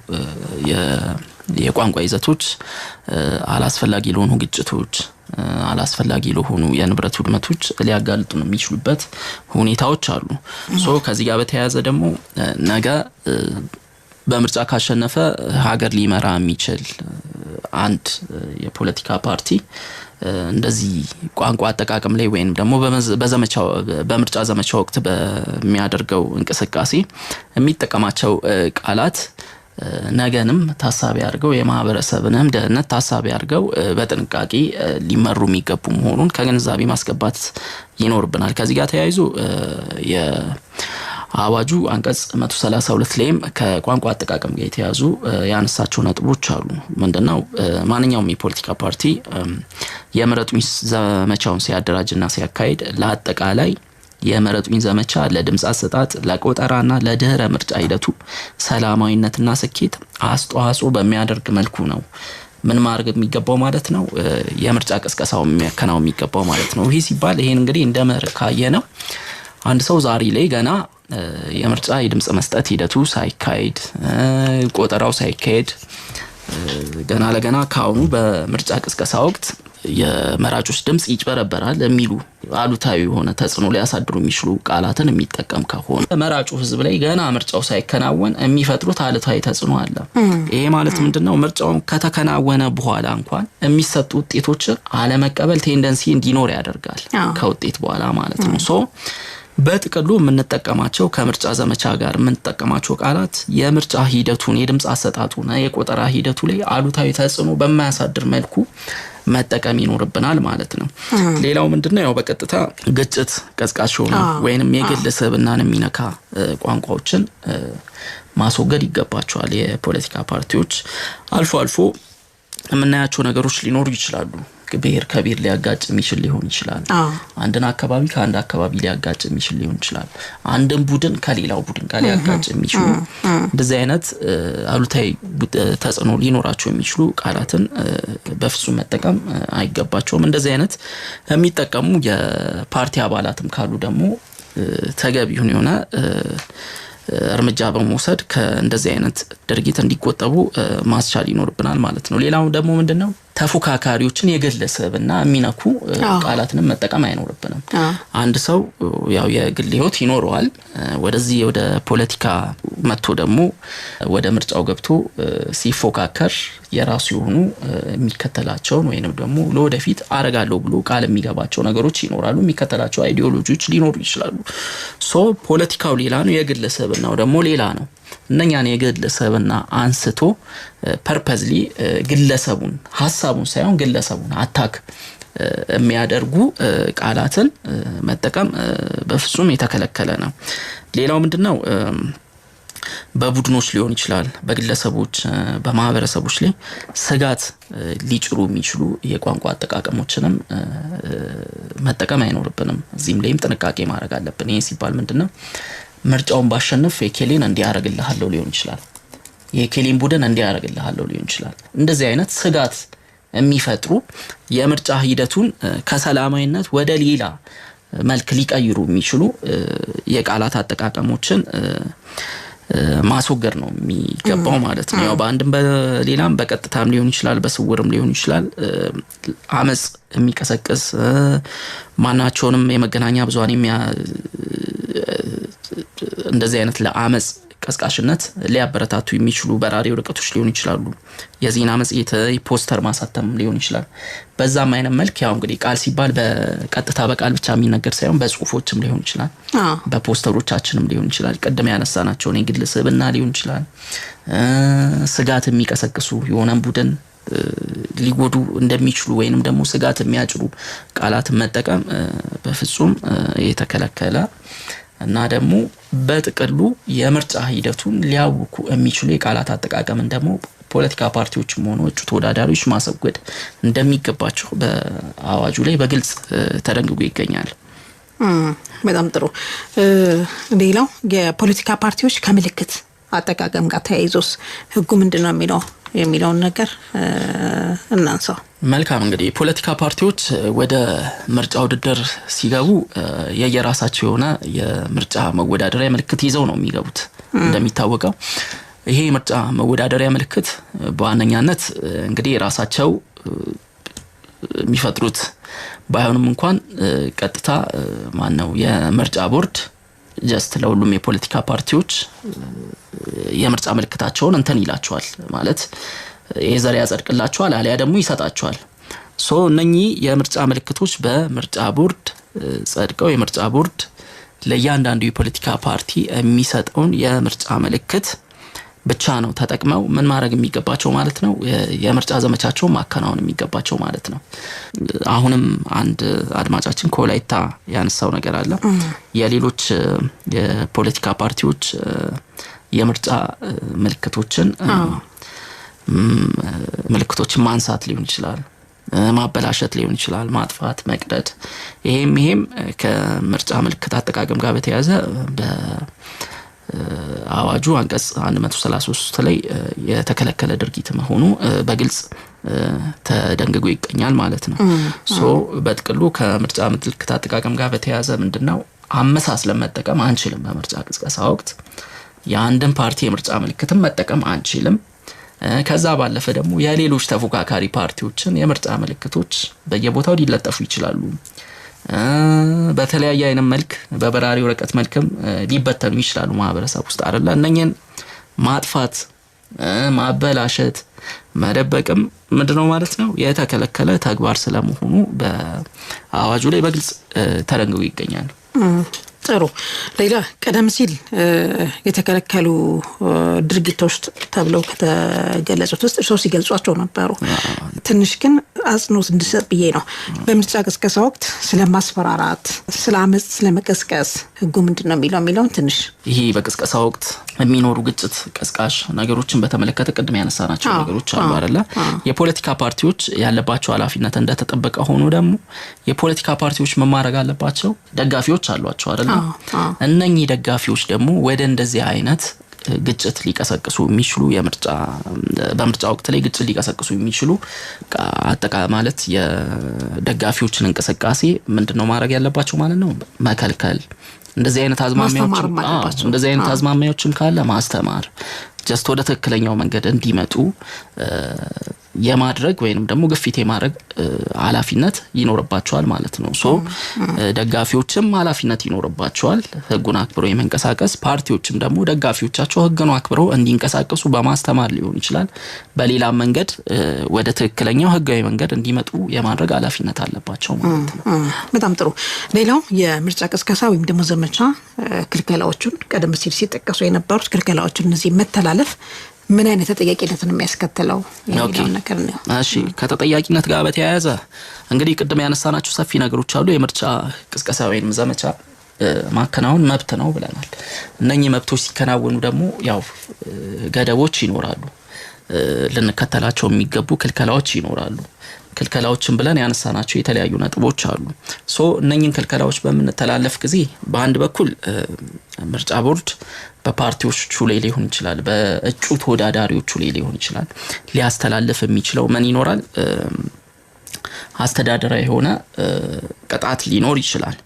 የቋንቋ ይዘቶች አላስፈላጊ ለሆኑ ግጭቶች፣ አላስፈላጊ ለሆኑ የንብረት ውድመቶች ሊያጋልጡ የሚችሉበት ሁኔታዎች አሉ። So ከዚህ ጋር በተያያዘ ደግሞ ነገ በምርጫ ካሸነፈ ሀገር ሊመራ የሚችል አንድ የፖለቲካ ፓርቲ እንደዚህ ቋንቋ አጠቃቀም ላይ ወይንም ደግሞ በዘመቻው በምርጫ ዘመቻ ወቅት በሚያደርገው እንቅስቃሴ የሚጠቀማቸው ቃላት ነገንም ታሳቢ አድርገው የማህበረሰብንም ደህንነት ታሳቢ አድርገው በጥንቃቄ ሊመሩ የሚገቡ መሆኑን ከግንዛቤ ማስገባት ይኖርብናል። ከዚህ ጋር ተያይዞ የአዋጁ አንቀጽ 132 ላይም ከቋንቋ አጠቃቀም ጋር የተያዙ ያነሳቸው ነጥቦች አሉ። ምንድነው? ማንኛውም የፖለቲካ ፓርቲ የምረጡኝ ዘመቻውን ሲያደራጅና ሲያካሂድ ለአጠቃላይ የምረጡኝ ዘመቻ ለድምጽ አሰጣጥ፣ ለቆጠራና ለድህረ ምርጫ ሂደቱ ሰላማዊነትና ስኬት አስተዋጽኦ በሚያደርግ መልኩ ነው ምን ማድረግ የሚገባው ማለት ነው፣ የምርጫ ቅስቀሳው የሚያከናውን የሚገባው ማለት ነው። ይሄ ሲባል ይሄን እንግዲህ እንደ መርህ ካየነው አንድ ሰው ዛሬ ላይ ገና የምርጫ የድምጽ መስጠት ሂደቱ ሳይካሄድ፣ ቆጠራው ሳይካሄድ ገና ለገና ካሁኑ በምርጫ ቅስቀሳ ወቅት የመራጮች ድምጽ ይጭበረበራል የሚሉ አሉታዊ የሆነ ተጽዕኖ ሊያሳድሩ የሚችሉ ቃላትን የሚጠቀም ከሆነ መራጩ ህዝብ ላይ ገና ምርጫው ሳይከናወን የሚፈጥሩት አሉታዊ ተጽዕኖ አለ። ይሄ ማለት ምንድነው? ምርጫው ከተከናወነ በኋላ እንኳን የሚሰጡ ውጤቶችን አለመቀበል tendency እንዲኖር ያደርጋል፣ ከውጤት በኋላ ማለት ነው። So በጥቅሉ የምንጠቀማቸው ከምርጫ ዘመቻ ጋር የምንጠቀማቸው ቃላት የምርጫ ሂደቱን፣ የድምጽ አሰጣጡን፣ የቆጠራ ሂደቱ ላይ አሉታዊ ተጽዕኖ በማያሳድር መልኩ መጠቀም ይኖርብናል ማለት ነው። ሌላው ምንድነው? ያው በቀጥታ ግጭት ቀስቃሽ የሆኑ ወይንም የግል ስብዕናን የሚነካ ቋንቋዎችን ማስወገድ ይገባቸዋል። የፖለቲካ ፓርቲዎች አልፎ አልፎ የምናያቸው ነገሮች ሊኖሩ ይችላሉ። ብሔር ከብሔር ሊያጋጭ የሚችል ሊሆን ይችላል። አንድን አካባቢ ከአንድ አካባቢ ሊያጋጭ የሚችል ሊሆን ይችላል። አንድን ቡድን ከሌላው ቡድን ጋር ሊያጋጭ የሚችሉ እንደዚህ አይነት አሉታዊ ተጽዕኖ ሊኖራቸው የሚችሉ ቃላትን በፍጹም መጠቀም አይገባቸውም። እንደዚህ አይነት የሚጠቀሙ የፓርቲ አባላትም ካሉ ደግሞ ተገቢውን የሆነ እርምጃ በመውሰድ ከእንደዚህ አይነት ድርጊት እንዲቆጠቡ ማስቻል ይኖርብናል ማለት ነው። ሌላው ደግሞ ምንድነው? ተፎካካሪዎችን የግል ስብዕና የሚነኩ ቃላትንም መጠቀም አይኖርብንም። አንድ ሰው ያው የግል ህይወት ይኖረዋል። ወደዚህ ወደ ፖለቲካ መጥቶ ደግሞ ወደ ምርጫው ገብቶ ሲፎካከር የራሱ የሆኑ የሚከተላቸውን ወይንም ደግሞ ለወደፊት አረጋለሁ ብሎ ቃል የሚገባቸው ነገሮች ይኖራሉ። የሚከተላቸው ideology ዎች ሊኖሩ ይችላሉ። So ፖለቲካው ሌላ ነው፣ የግል ስብዕናው ደግሞ ሌላ ነው። እነኛን የግል ስብዕና አንስቶ purposely ግለሰቡን፣ ሀሳቡን ሳይሆን ግለሰቡን attack የሚያደርጉ ቃላትን መጠቀም በፍጹም የተከለከለ ነው። ሌላው ምንድነው? በቡድኖች ሊሆን ይችላል፣ በግለሰቦች፣ በማህበረሰቦች ላይ ስጋት ሊጭሩ የሚችሉ የቋንቋ አጠቃቀሞችንም መጠቀም አይኖርብንም። እዚህም ላይም ጥንቃቄ ማድረግ አለብን። ይሄ ሲባል ምንድነው? ምርጫውን ባሸንፍ የኬሌን እንዲያረግልሃለሁ ሊሆን ይችላል፣ የኬሌን ቡድን እንዲያረግልሃለሁ ሊሆን ይችላል። እንደዚህ አይነት ስጋት የሚፈጥሩ የምርጫ ሂደቱን ከሰላማዊነት ወደ ሌላ መልክ ሊቀይሩ የሚችሉ የቃላት አጠቃቀሞችን ማስወገድ ነው የሚገባው ማለት ነው። ያው በአንድም በሌላም በቀጥታም ሊሆን ይችላል፣ በስውርም ሊሆን ይችላል። አመጽ የሚቀሰቅስ ማናቸውንም የመገናኛ ብዙሃን እንደዚህ አይነት ለአመጽ ቀስቃሽነት ሊያበረታቱ የሚችሉ በራሪ ወረቀቶች ሊሆኑ ይችላሉ። የዜና መጽሔት፣ ፖስተር ማሳተም ሊሆን ይችላል። በዛም አይነት መልክ ያው እንግዲህ ቃል ሲባል በቀጥታ በቃል ብቻ የሚነገር ሳይሆን በጽሁፎችም ሊሆን ይችላል፣ በፖስተሮቻችንም ሊሆን ይችላል። ቅድም ያነሳናቸውን የግል ስብዕና ሊሆን ይችላል። ስጋት የሚቀሰቅሱ የሆነን ቡድን ሊጎዱ እንደሚችሉ ወይንም ደግሞ ስጋት የሚያጭሩ ቃላትን መጠቀም በፍጹም የተከለከለ እና ደግሞ በጥቅሉ የምርጫ ሂደቱን ሊያውኩ የሚችሉ የቃላት አጠቃቀምን ደግሞ ፖለቲካ ፓርቲዎችም ሆኑ እጩ ተወዳዳሪዎች ማስወገድ እንደሚገባቸው በአዋጁ ላይ በግልጽ ተደንግጎ ይገኛል። በጣም ጥሩ። ሌላው የፖለቲካ ፓርቲዎች ከምልክት አጠቃቀም ጋር ተያይዞስ ህጉ ምንድነው የሚለውን ነገር እናንሳው። መልካም። እንግዲህ የፖለቲካ ፓርቲዎች ወደ ምርጫ ውድድር ሲገቡ የየራሳቸው የሆነ የምርጫ መወዳደሪያ ምልክት ይዘው ነው የሚገቡት። እንደሚታወቀው ይሄ የምርጫ መወዳደሪያ ምልክት በዋነኛነት እንግዲህ የራሳቸው የሚፈጥሩት ባይሆንም እንኳን ቀጥታ ማነው የምርጫ ቦርድ Just ለሁሉም የፖለቲካ ፓርቲዎች የምርጫ ምልክታቸውን እንትን ይላቸዋል ማለት either ያጸድቅላቸዋል አሊያ ደግሞ ይሰጣቸዋል። So እነኚህ የምርጫ ምልክቶች በምርጫ ቦርድ ጸድቀው የምርጫ ቦርድ ለእያንዳንዱ የፖለቲካ ፓርቲ የሚሰጠውን የምርጫ ምልክት ብቻ ነው ተጠቅመው ምን ማድረግ የሚገባቸው ማለት ነው፣ የምርጫ ዘመቻቸውን ማከናወን የሚገባቸው ማለት ነው። አሁንም አንድ አድማጫችን ከወላይታ ያነሳው ነገር አለ። የሌሎች የፖለቲካ ፓርቲዎች የምርጫ ምልክቶችን ማንሳት ሊሆን ይችላል፣ ማበላሸት ሊሆን ይችላል፣ ማጥፋት፣ መቅደድ፣ ይሄም ከምርጫ ምልክት አጠቃቀም ጋር በተያያዘ በአዋጁ አንቀጽ 133 ላይ የተከለከለ ድርጊት መሆኑ በግልጽ ተደንግጎ ይገኛል ማለት ነው። So በጥቅሉ ከምርጫ ምልክት አጠቃቀም ጋር በተያያዘ ምንድነው አመሳስለን መጠቀም አንችልም። በምርጫ ቅስቀሳ ወቅት የአንድን ፓርቲ የምርጫ ምልክትን መጠቀም አንችልም። ከዛ ባለፈ ደግሞ የሌሎች ተፎካካሪ ፓርቲዎችን የምርጫ ምልክቶች በየቦታው ሊለጠፉ ይችላሉ። በተለያየ አይነት መልክ በበራሪ ወረቀት መልክም ሊበተኑ ይችላሉ ማህበረሰብ ውስጥ አይደለ? እነኝህን ማጥፋት፣ ማበላሸት፣ መደበቅም ምንድነው ማለት ነው የተከለከለ ተግባር ስለመሆኑ በአዋጁ ላይ በግልጽ ተደንግጎ ይገኛል። ጥሩ። ሌላ ቀደም ሲል የተከለከሉ ድርጊቶች ተብለው ከተገለጹት ውስጥ እርስዎ ሲገልጿቸው ነበሩ። ትንሽ ግን አጽንኦት እንድሰጥ ብዬ ነው። በምርጫ ቅስቀሳ ወቅት ስለማስፈራራት፣ ስለ አመፅ፣ ስለመቀስቀስ ህጉ ምንድን ነው የሚለውን ትንሽ። ይሄ በቅስቀሳ ወቅት የሚኖሩ ግጭት ቀስቃሽ ነገሮችን በተመለከተ ቅድም ያነሳናቸው ነገሮች አሉ አይደለ? የፖለቲካ ፓርቲዎች ያለባቸው ኃላፊነት እንደተጠበቀ ሆኖ ደግሞ የፖለቲካ ፓርቲዎች ምን ማድረግ አለባቸው? ደጋፊዎች አሏቸው አይደለ? እነኚህ ደጋፊዎች ደግሞ ወደ እንደዚህ አይነት ግጭት ሊቀሰቅሱ የሚችሉ በምርጫ ወቅት ላይ ግጭት ሊቀሰቅሱ የሚችሉ አጠቃ ማለት የደጋፊዎችን እንቅስቃሴ ምንድነው ማድረግ ያለባቸው ማለት ነው? መከልከል። እንደዚህ አይነት አዝማሚያዎችም ካለ ማስተማር፣ just ወደ ትክክለኛው መንገድ እንዲመጡ የማድረግ ወይንም ደግሞ ግፊት የማድረግ ኃላፊነት ይኖርባቸዋል ማለት ነው። So ደጋፊዎችም ኃላፊነት ይኖርባቸዋል ህጉን አክብረው የመንቀሳቀስ፣ ፓርቲዎችም ደግሞ ደጋፊዎቻቸው ህግን አክብረው እንዲንቀሳቀሱ በማስተማር ሊሆን ይችላል፣ በሌላ መንገድ ወደ ትክክለኛው ህጋዊ መንገድ እንዲመጡ የማድረግ ኃላፊነት አለባቸው ማለት ነው። በጣም ጥሩ። ሌላው የምርጫ ቅስቀሳ ወይም ደግሞ ዘመቻ ክልከላዎቹን ቀደም ሲል ሲጠቀሱ የነበሩት ክልከላዎቹን እነዚህ መተላለፍ ምን አይነት ተጠያቂነትን የሚያስከትለው የሚለው ነገር ነው። እሺ፣ ከተጠያቂነት ጋር በተያያዘ እንግዲህ ቅድም ያነሳናቸው ሰፊ ነገሮች አሉ። የምርጫ ቅስቀሳ ወይም ዘመቻ ማከናወን መብት ነው ብለናል። እነኚህ መብቶች ሲከናወኑ ደግሞ ያው ገደቦች ይኖራሉ፣ ልንከተላቸው የሚገቡ ክልከላዎች ይኖራሉ። ክልከላዎችን ብለን ያነሳናቸው የተለያዩ ነጥቦች አሉ። So እነኚህን ክልከላዎች በምንተላለፍ ጊዜ በአንድ በኩል ምርጫ ቦርድ በፓርቲዎቹ ላይ ሊሆን ይችላል፣ በእጩ ተወዳዳሪዎቹ ላይ ሊሆን ይችላል ሊያስተላልፍ የሚችለው ምን ይኖራል? አስተዳደራዊ የሆነ ቅጣት ሊኖር ይችላል።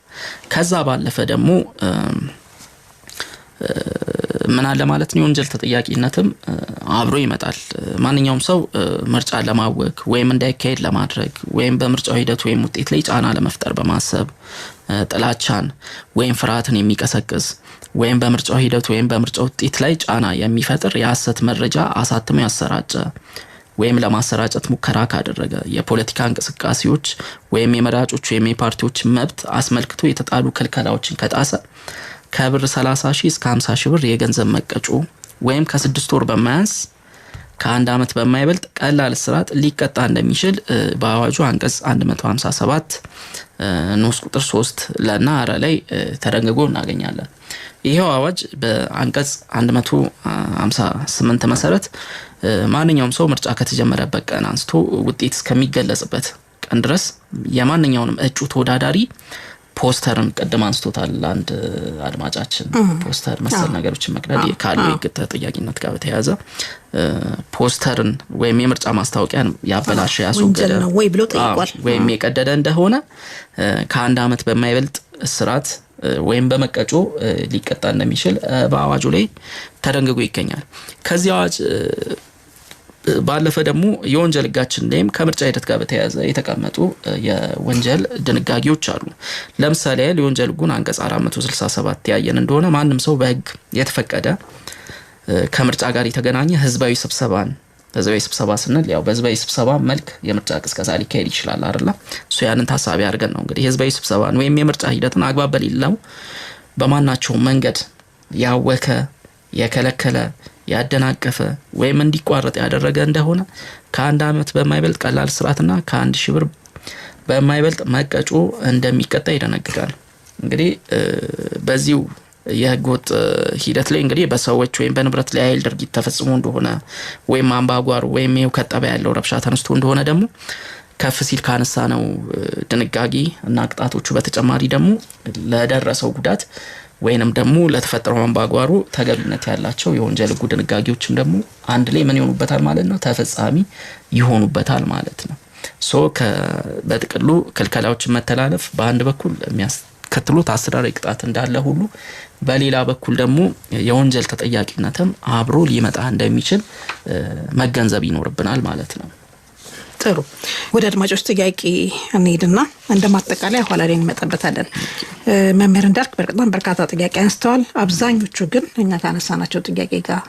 ከዛ ባለፈ ደግሞ ምን አለ ማለት ነው፣ የወንጀል ተጠያቂነትም አብሮ ይመጣል። ማንኛውም ሰው ምርጫ ለማወክ ወይም እንዳይካሄድ ለማድረግ ወይም በምርጫው ሂደት ወይም ውጤት ላይ ጫና ለመፍጠር በማሰብ ጥላቻን ወይም ፍርሃትን የሚቀሰቅስ ወይም በምርጫው ሂደት ወይም በምርጫው ውጤት ላይ ጫና የሚፈጥር የሐሰት መረጃ አሳትሞ ያሰራጨ ወይም ለማሰራጨት ሙከራ ካደረገ፣ የፖለቲካ እንቅስቃሴዎች ወይም የመራጮች ወይም የፓርቲዎች መብት አስመልክቶ የተጣሉ ክልከላዎችን ከጣሰ ከብር 30 ሺህ እስከ 50 ሺህ ብር የገንዘብ መቀጮ ወይም ከ6 ወር በማያንስ ከአንድ ዓመት በማይበልጥ ቀላል እስራት ሊቀጣ እንደሚችል በአዋጁ አንቀጽ 157 ንዑስ ቁጥር 3 ለና ረ ላይ ተደንግጎ እናገኛለን። ይሄው አዋጅ በአንቀጽ 158 መሰረት ማንኛውም ሰው ምርጫ ከተጀመረበት ቀን አንስቶ ውጤት እስከሚገለጽበት ቀን ድረስ የማንኛውንም እጩ ተወዳዳሪ ፖስተርን፣ ቅድም አንስቶታል አንድ አድማጫችን፣ ፖስተር መሰል ነገሮችን መቅደድ ካለው የህግ ተጠያቂነት ጋር በተያያዘ ፖስተርን ወይም የምርጫ ማስታወቂያን ያበላሸ፣ ያስወገደ ወይ ብሎ ጠይቋል። ወይም የቀደደ እንደሆነ ከአንድ ዓመት በማይበልጥ እስራት ወይም በመቀጮ ሊቀጣ እንደሚችል በአዋጁ ላይ ተደንግጎ ይገኛል። ከዚህ አዋጅ ባለፈ ደግሞ የወንጀል ሕጋችን ላይም ከምርጫ ሂደት ጋር በተያያዘ የተቀመጡ የወንጀል ድንጋጌዎች አሉ። ለምሳሌ ያህል የወንጀል ሕጉን አንቀጽ 467 ያየን እንደሆነ ማንም ሰው በሕግ የተፈቀደ ከምርጫ ጋር የተገናኘ ህዝባዊ ስብሰባን፣ ህዝባዊ ስብሰባ ስንል ያው በህዝባዊ ስብሰባ መልክ የምርጫ ቅስቀሳ ሊካሄድ ይችላል አይደለ? እሱ ያንን ታሳቢ አድርገን ነው እንግዲህ ህዝባዊ ስብሰባን ወይም የምርጫ ሂደትን አግባብ በሌለው በማናቸው መንገድ ያወከ፣ የከለከለ፣ ያደናቀፈ ወይም እንዲቋረጥ ያደረገ እንደሆነ ከ1 ዓመት በማይበልጥ ቀላል እስራትና ከ1,000 ብር በማይበልጥ መቀጮ እንደሚቀጣ ይደነግጋል። እንግዲህ በዚሁ የህገወጥ ሂደት ላይ እንግዲህ በሰዎች ወይም በንብረት ላይ ኃይል ድርጊት ተፈጽሞ እንደሆነ ወይም አምባጓሮ ወይም ይኸው ከጠባ ያለው ረብሻ ተነስቶ እንደሆነ ደግሞ ከፍ ሲል ካነሳ ነው ድንጋጌ እና ቅጣቶቹ በተጨማሪ ደግሞ ለደረሰው ጉዳት ወይንም ደግሞ ለተፈጠረው አምባጓሮ ተገቢነት ያላቸው የወንጀል ህጉ ድንጋጌዎችም ደግሞ አንድ ላይ ምን ይሆኑበታል ማለት ነው፣ ተፈጻሚ ይሆኑበታል ማለት ነው። So በጥቅሉ ክልከላዎችን መተላለፍ በአንድ በኩል የሚያስከትሉት አስተዳደራዊ ቅጣት እንዳለ ሁሉ በሌላ በኩል ደግሞ የወንጀል ተጠያቂነትም አብሮ ሊመጣ እንደሚችል መገንዘብ ይኖርብናል ማለት ነው። ጥሩ፣ ወደ አድማጮች ጥያቄ እንሄድና እንደ ማጠቃለያ ኋላ ላይ እንመጣበታለን። መምህር እንዳልክ በጣም በርካታ ጥያቄ አንስተዋል። አብዛኞቹ ግን እኛ ካነሳናቸው ጥያቄ ጋር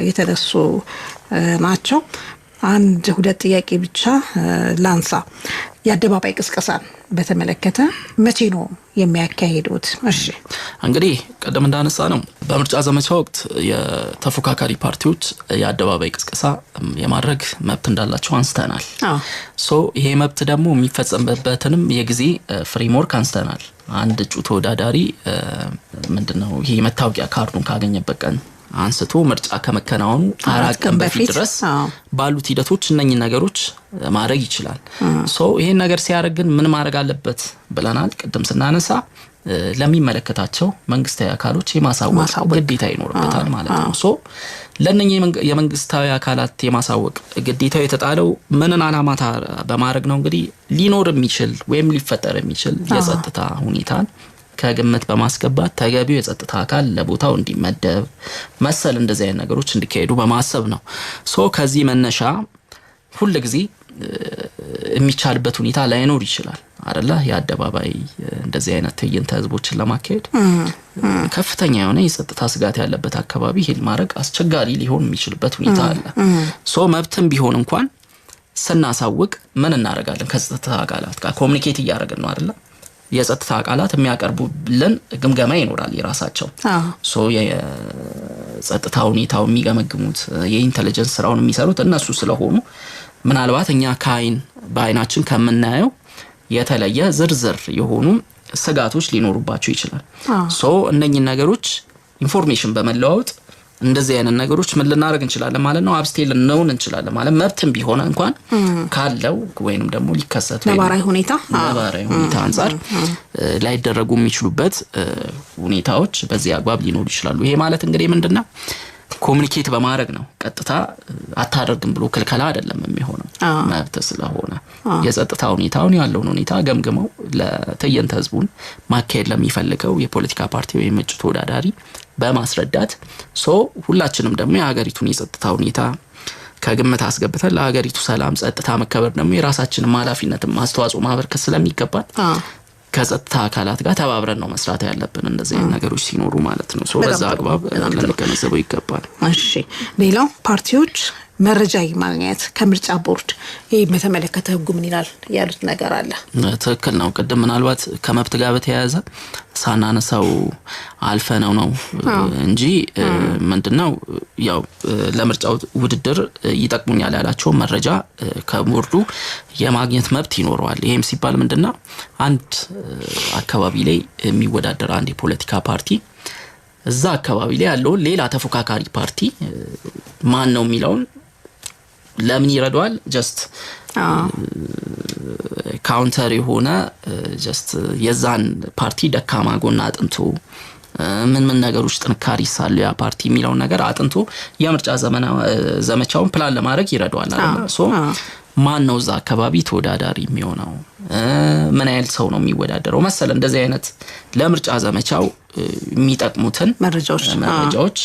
የተነሱ ናቸው። አንድ ሁለት ጥያቄ ብቻ ላንሳ። የአደባባይ ቅስቀሳን በተመለከተ መቼ ነው የሚያካሂዱት? እሺ፣ እንግዲህ ቀደም እንዳነሳ ነው በምርጫ ዘመቻ ወቅት የተፎካካሪ ፓርቲዎች የአደባባይ ቅስቀሳ የማድረግ መብት እንዳላቸው አንስተናል። So ይሄ መብት ደግሞ የሚፈጸምበትንም የጊዜ framework አንስተናል። አንድ እጩ ተወዳዳሪ ምንድነው ይሄ መታወቂያ ካርዱን ካገኘበት ቀን አንስቶ ምርጫ ከመከናወኑ 4 ቀን በፊት ድረስ ባሉት ሂደቶች እነኚህ ነገሮች ማድረግ ይችላል። So ይሄን ነገር ሲያደርግ ግን ምን ማድረግ አለበት ብለናል ቅድም ስናነሳ፣ ለሚመለከታቸው መንግስታዊ አካሎች የማሳወቅ ግዴታ ይኖርበታል ማለት ነው። So ለእነኚህ የመንግስታዊ አካላት የማሳወቅ ግዴታው የተጣለው ምንን አላማ በማድረግ ነው? እንግዲህ ሊኖር የሚችል ወይም ሊፈጠር የሚችል የጸጥታ ሁኔታን ከግምት በማስገባት ተገቢው የጸጥታ አካል ለቦታው እንዲመደብ መሰል እንደዚህ አይነት ነገሮች እንዲካሄዱ በማሰብ ነው። So ከዚህ መነሻ ሁል ጊዜ የሚቻልበት ሁኔታ ላይኖር ይችላል አይደለ? የአደባባይ እንደዚህ አይነት ትዕይንተ ህዝቦችን ለማካሄድ ከፍተኛ የሆነ የጸጥታ ስጋት ያለበት አካባቢ ይሄን ማድረግ አስቸጋሪ ሊሆን የሚችልበት ሁኔታ አለ። So መብትም ቢሆን እንኳን ስናሳውቅ ምን እናደርጋለን? ከጸጥታ አካላት ጋር communicate እያደረግን ነው አይደለ? የጸጥታ አካላት የሚያቀርቡልን ግምገማ ይኖራል የራሳቸው። So የጸጥታ ሁኔታው የሚገመግሙት የ intelligence ስራውን የሚሰሩት እነሱ ስለሆኑ ምናልባት እኛ ከአይን በአይናችን ከምናየው የተለየ ዝርዝር የሆኑ ስጋቶች ሊኖሩባቸው ይችላል። So እነኚህ ነገሮች information በመለዋወጥ እንደዚህ አይነት ነገሮች ምን ልናደርግ እንችላለን ማለት ነው፣ abstain ልንሆን እንችላለን ማለት መብትም ቢሆን እንኳን ካለው ወይንም ደግሞ ሊከሰት ነባራዊ ሁኔታ አንጻር ላይደረጉ የሚችሉበት ሁኔታዎች በዚህ አግባብ ሊኖሩ ይችላሉ። ይሄ ማለት እንግዲህ ምንድነው communicate በማድረግ ነው። ቀጥታ አታደርግም ብሎ ክልከላ አይደለም የሚሆነው፣ መብት ስለሆነ የጸጥታ ሁኔታውን ያለውን ሁኔታ ገምግመው ለትዕይንተ ህዝቡን ማካሄድ ለሚፈልገው የፖለቲካ ፓርቲ ወይም እጩ ተወዳዳሪ በማስረዳት so ሁላችንም ደግሞ የሀገሪቱን የጸጥታ ሁኔታ ከግምት አስገብተን ለሀገሪቱ ሰላም ጸጥታ መከበር ደግሞ የራሳችንን ኃላፊነትም አስተዋጽኦ ማበርከት ስለሚገባን ከጸጥታ አካላት ጋር ተባብረን ነው መስራት ያለብን እንደዚህ አይነት ነገሮች ሲኖሩ ማለት ነው። So በዛ አግባብ ልንገነዘበው ይገባል። እሺ፣ ሌላው ፓርቲዎች መረጃ ማግኘት ከምርጫ ቦርድ ይሄ በተመለከተ ህጉ ምን ይላል ያሉት ነገር አለ። ትክክል ነው። ቅድም ምናልባት ከመብት ጋር በተያያዘ ሳናነሳው አልፈነው ነው እንጂ ምንድነው ያው ለምርጫው ውድድር ይጠቅሙኛል ያላቸው መረጃ ከቦርዱ የማግኘት መብት ይኖረዋል። ይሄም ሲባል ምንድነው አንድ አካባቢ ላይ የሚወዳደር አንድ የፖለቲካ ፓርቲ እዛ አካባቢ ላይ ያለው ሌላ ተፎካካሪ ፓርቲ ማን ነው የሚለውን ለምን ይረዳዋል? Just counter የሆነ just የዛን ፓርቲ ደካማ ጎን አጥንቶ ምን ምን ነገሮች ጥንካሬ ሳሉ ያ ፓርቲ የሚለውን ነገር አጥንቶ የምርጫ ዘመቻውን ፕላን ለማድረግ ይረዳዋል አይደል? So ማን ነው እዛ አካባቢ ተወዳዳሪ የሚሆነው፣ ምን ያህል ሰው ነው የሚወዳደረው መሰል እንደዚህ አይነት ለምርጫ ዘመቻው የሚጠቅሙትን መረጃዎች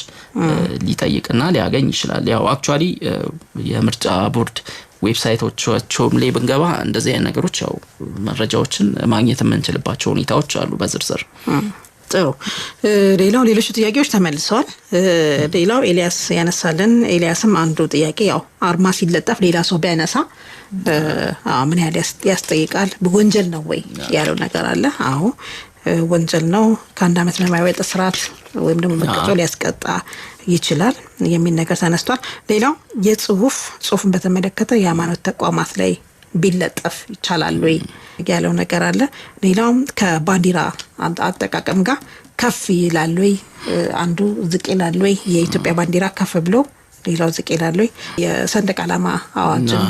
ሊጠይቅና ሊያገኝ ይችላል። ያው actually የምርጫ ቦርድ website ኦቻቸውም ላይ ብንገባ እንደዚህ አይነት ነገሮች ያው መረጃዎችን ማግኘት የምንችልባቸው ሁኔታዎች አሉ በዝርዝር። ጥሩ። ሌላው ሌሎቹ ጥያቄዎች ተመልሰዋል። ሌላው ኤልያስ ያነሳልን፣ ኤልያስም አንዱ ጥያቄ ያው አርማ ሲለጠፍ ሌላ ሰው ቢያነሳ ምን ያህል ያስጠይቃል፣ ወንጀል ነው ወይ ያለው ነገር አለ። አዎ ወንጀል ነው፣ ከ1 ዓመት በማይበልጥ እስራት ወይም ደግሞ መቀጮ ሊያስቀጣ ይችላል የሚል ነገር ተነስቷል። ሌላው የጽሁፍ ጽሁፍን በተመለከተ የሃይማኖት ተቋማት ላይ ቢለጠፍ ይቻላል ወይ ያለው ነገር አለ። ሌላውም ከባንዲራ አጠቃቀም ጋር ከፍ ይላል ወይ፣ አንዱ ዝቅ ይላል ወይ፣ የኢትዮጵያ ባንዲራ ከፍ ብሎ ሌላው ዝቅ ይላል ወይ፣ የሰንደቅ ዓላማ አዋጅን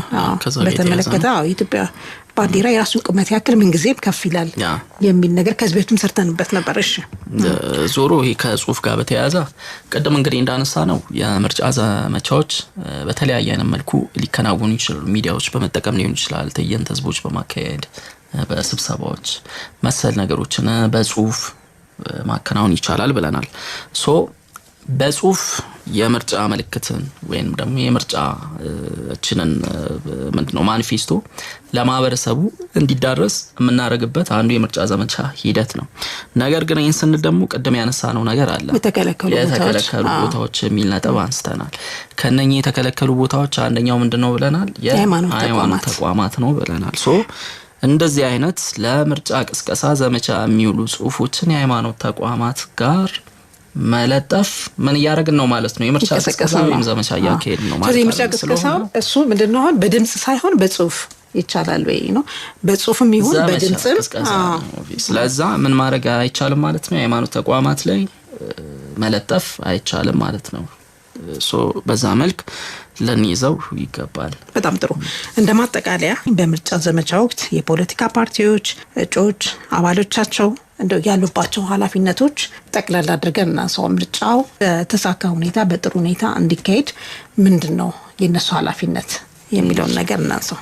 በተመለከተ የኢትዮጵያ ባንዲራ የራሱን ቁመት ያክል ምንጊዜም ከፍ ይላል የሚል ነገር ከዚህ በፊትም ሰርተንበት ነበር። እሺ ዞሮ ይሄ ከጽሁፍ ጋር በተያያዘ ቅድም እንግዲህ እንዳነሳ ነው የምርጫ ዘመቻዎች በተለያየ አይነት መልኩ ሊከናወኑ ይችላሉ። ሚዲያዎች በመጠቀም ሊሆን ይችላል፣ ትዕይንተ ህዝቦች በማካሄድ፣ በስብሰባዎች መሰል ነገሮችን በጽሁፍ ማከናወን ይቻላል ብለናል። So በጽሁፍ የምርጫ ምልክትን ወይም ደግሞ የምርጫችንን ምንድነው ማኒፌስቶ ለማህበረሰቡ እንዲዳረስ የምናደርግበት አንዱ የምርጫ ዘመቻ ሂደት ነው። ነገር ግን ይህን ስንል ደግሞ ቅድም ያነሳነው ነገር አለ፣ የተከለከሉ ቦታዎች የሚል ነጥብ አንስተናል። ከነኚህ የተከለከሉ ቦታዎች አንደኛው ምንድነው ብለናል? የሃይማኖት ተቋማት ነው ብለናል። So እንደዚህ አይነት ለምርጫ ቅስቀሳ ዘመቻ የሚውሉ ጽሁፎችን የሃይማኖት ተቋማት ጋር መለጠፍ ምን እያደረግን ነው ማለት ነው? የምርጫ ቅስቀሳ ወይም ዘመቻ እያካሄድን ነው ማለት ነው። የምርጫ ቅስቀሳው እሱ ምንድነው አሁን በድምጽ ሳይሆን በጽሁፍ ይቻላል ወይ ነው? በጽሁፍም ይሁን በድምጽም። ስለዛ ምን ማድረግ አይቻልም ማለት ነው? የሃይማኖት ተቋማት ላይ መለጠፍ አይቻልም ማለት ነው። So በዛ መልክ ልንይዘው ይገባል። በጣም ጥሩ። እንደ ማጠቃለያ በምርጫ ዘመቻ ወቅት የፖለቲካ ፓርቲዎች እጩዎች፣ አባሎቻቸው እንደው ያሉባቸው ኃላፊነቶች ጠቅላላ አድርገን እናንሳው። ምርጫው በተሳካ ሁኔታ በጥሩ ሁኔታ እንዲካሄድ ምንድነው የነሱ ኃላፊነት የሚለውን ነገር እናንሳው።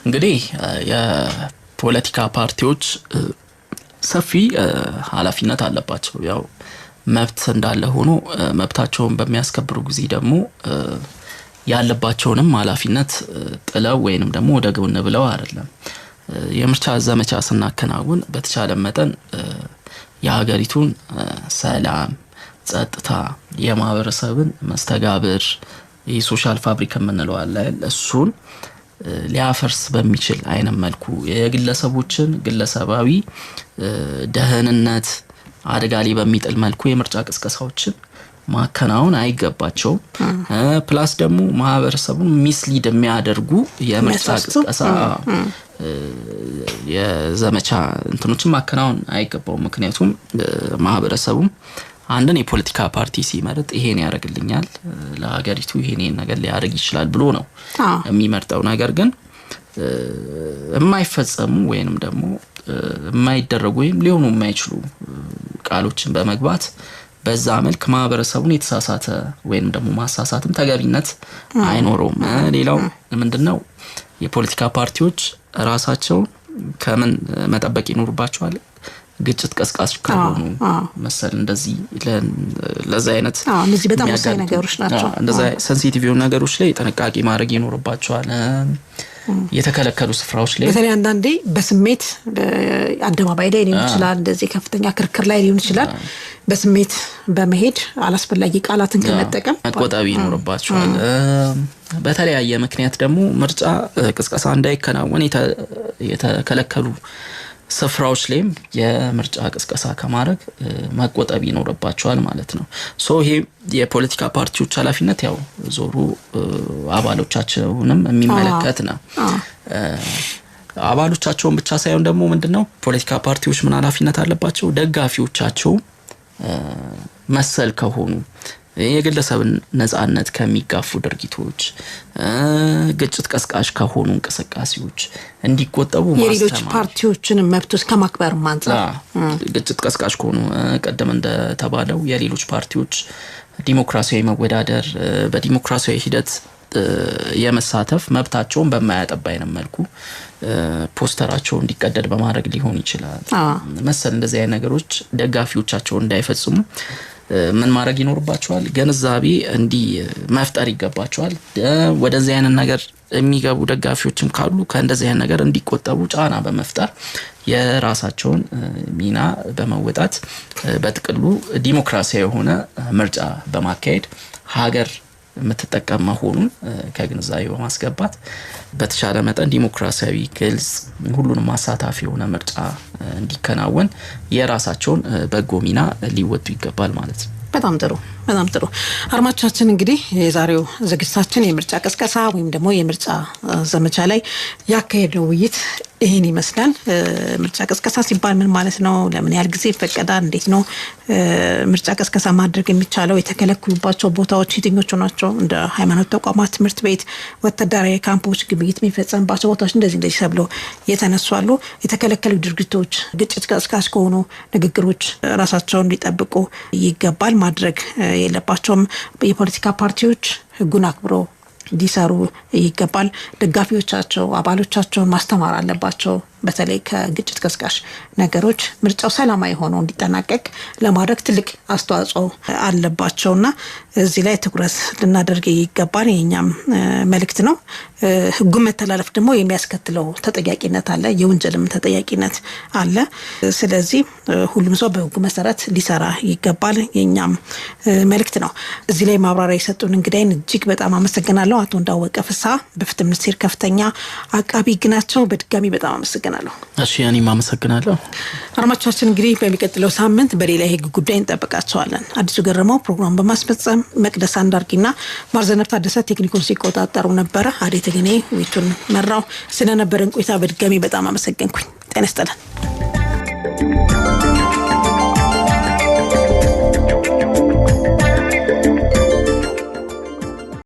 እንግዲህ የፖለቲካ ፓርቲዎች ሰፊ ኃላፊነት አለባቸው። ያው መብት እንዳለ ሆኖ መብታቸውን በሚያስከብሩ ጊዜ ደግሞ ያለባቸውንም ኃላፊነት ጥለው ወይንም ደግሞ ወደ ጎን ብለው አይደለም። የምርጫ ዘመቻ ስናከናውን በተቻለ መጠን የሀገሪቱን ሰላም፣ ጸጥታ፣ የማህበረሰብን መስተጋብር፣ የ social fabric የምንለው አለ፣ እሱን ሊያፈርስ በሚችል አይነት መልኩ የግለሰቦችን ግለሰባዊ ደህንነት አደጋ ላይ በሚጥል መልኩ የምርጫ ቅስቀሳዎችን ማከናወን አይገባቸውም። Plus ደግሞ ማህበረሰቡን mislead የሚያደርጉ የምርጫ ቅስቀሳ የዘመቻ እንትኖችን ማከናወን አይገባውም። ምክንያቱም ማህበረሰቡም አንድን የፖለቲካ ፓርቲ ሲመርጥ ይሄን ያደርግልኛል፣ ለሀገሪቱ ይሄን ነገር ሊያደርግ ይችላል ብሎ ነው የሚመርጠው። ነገር ግን የማይፈጸሙ ወይንም ደግሞ የማይደረጉ ወይም ሊሆኑ የማይችሉ ቃሎችን በመግባት በዛ መልክ ማህበረሰቡን የተሳሳተ ወይንም ደግሞ ማሳሳትም ተገቢነት አይኖረውም። ሌላው ምንድነው የፖለቲካ ፓርቲዎች ራሳቸውን ከምን መጠበቅ ይኖርባቸዋል? ግጭት ቀስቃሽ ከሆኑ መሰል እንደዚህ ለዛ አይነት እነዚህ በጣም ወሳኝ ነገሮች ናቸው። እንደዛ ሴንሲቲቭ የሆኑ ነገሮች ላይ ጥንቃቄ ማድረግ ይኖርባቸዋል። የተከለከሉ ስፍራዎች ላይ በተለይ አንዳንዴ በስሜት አደባባይ ላይ ሊሆን ይችላል፣ እንደዚህ ከፍተኛ ክርክር ላይ ሊሆን ይችላል። በስሜት በመሄድ አላስፈላጊ ቃላትን ከመጠቀም መቆጠብ ይኖርባቸዋል። በተለያየ ምክንያት ደግሞ ምርጫ ቅስቀሳ እንዳይከናወን የተከለከሉ ስፍራዎች ላይም የምርጫ ቅስቀሳ ከማድረግ መቆጠብ ይኖርባቸዋል ማለት ነው። So ይሄ የፖለቲካ ፓርቲዎች ኃላፊነት ያው ዞሮ አባሎቻቸውንም የሚመለከት ነው። አባሎቻቸውን ብቻ ሳይሆን ደግሞ ምንድነው ፖለቲካ ፓርቲዎች ምን ኃላፊነት አለባቸው? ደጋፊዎቻቸው መሰል ከሆኑ የግለሰብን ነጻነት ከሚጋፉ ድርጊቶች፣ ግጭት ቀስቃሽ ከሆኑ እንቅስቃሴዎች እንዲቆጠቡ የሌሎች ፓርቲዎችን መብቶች ከማክበር አንፃር ግጭት ቀስቃሽ ከሆኑ ቀደም እንደተባለው የሌሎች ፓርቲዎች ዲሞክራሲያዊ መወዳደር በዲሞክራሲያዊ ሂደት የመሳተፍ መብታቸውን በማያጠባ አይነት መልኩ ፖስተራቸው እንዲቀደድ በማድረግ ሊሆን ይችላል። መሰል እንደዚህ አይነት ነገሮች ደጋፊዎቻቸውን እንዳይፈጽሙ ምን ማድረግ ይኖርባቸዋል? ግንዛቤ እንዲ መፍጠር ይገባቸዋል። ወደዚህ አይነት ነገር የሚገቡ ደጋፊዎችም ካሉ ከእንደዚህ አይነት ነገር እንዲቆጠቡ ጫና በመፍጠር የራሳቸውን ሚና በመወጣት በጥቅሉ ዲሞክራሲያዊ የሆነ ምርጫ በማካሄድ ሀገር የምትጠቀም መሆኑን ከግንዛቤ በማስገባት በተቻለ መጠን ዲሞክራሲያዊ፣ ግልጽ፣ ሁሉንም አሳታፊ የሆነ ምርጫ እንዲከናወን የራሳቸውን በጎ ሚና ሊወጡ ይገባል ማለት ነው። በጣም ጥሩ፣ በጣም ጥሩ። አድማጮቻችን፣ እንግዲህ የዛሬው ዝግጅታችን የምርጫ ቅስቀሳ ወይም ደግሞ የምርጫ ዘመቻ ላይ ያካሄድነው ውይይት ይህን ይመስላል። ምርጫ ቅስቀሳ ሲባል ምን ማለት ነው? ለምን ያህል ጊዜ ይፈቀዳል? እንዴት ነው ምርጫ ቅስቀሳ ማድረግ የሚቻለው? የተከለከሉባቸው ቦታዎች የትኞቹ ናቸው? እንደ ሃይማኖት ተቋማት፣ ትምህርት ቤት፣ ወታደራዊ ካምፖች፣ ግብይት የሚፈጸምባቸው ቦታዎች እንደዚህ እንደዚህ ተብሎ የተነሱ አሉ። የተከለከሉ ድርጊቶች፣ ግጭት ቀስቃሽ ከሆኑ ንግግሮች ራሳቸውን ሊጠብቁ ይገባል። ማድረግ የለባቸውም። የፖለቲካ ፓርቲዎች ህጉን አክብሮ ሊሰሩ ይገባል። ደጋፊዎቻቸው፣ አባሎቻቸውን ማስተማር አለባቸው። በተለይ ከግጭት ቀስቃሽ ነገሮች ምርጫው ሰላማዊ ሆኖ እንዲጠናቀቅ ለማድረግ ትልቅ አስተዋጽኦ አለባቸውና እዚህ ላይ ትኩረት ልናደርግ ይገባል። የኛም መልእክት ነው። ህጉን መተላለፍ ደግሞ የሚያስከትለው ተጠያቂነት አለ፣ የወንጀልም ተጠያቂነት አለ። ስለዚህ ሁሉም ሰው በህጉ መሰረት ሊሰራ ይገባል። የኛም መልእክት ነው። እዚህ ላይ ማብራሪያ የሰጡን እንግዳይን እጅግ በጣም አመሰግናለሁ። አቶ እንዳወቀ ፍስሐ በፍትህ ሚኒስቴር ከፍተኛ አቃቢ ህግ ናቸው። በድጋሚ በጣም አመሰግናለሁ። እሺ፣ እኔም አመሰግናለሁ። አድማጮቻችን፣ እንግዲህ በሚቀጥለው ሳምንት በሌላ የህግ ጉዳይ እንጠብቃቸዋለን። አዲሱ ገረመው ፕሮግራም በማስፈጸም፣ መቅደስ አንዳርጊና ማርዘነብ ታደሰ ቴክኒኩን ሲቆጣጠሩ ነበረ። አዴ ተገኔ ውይይቱን መራው። ስለነበረን ቆይታ በድጋሚ በጣም አመሰገንኩኝ። ጤና ይስጥልን።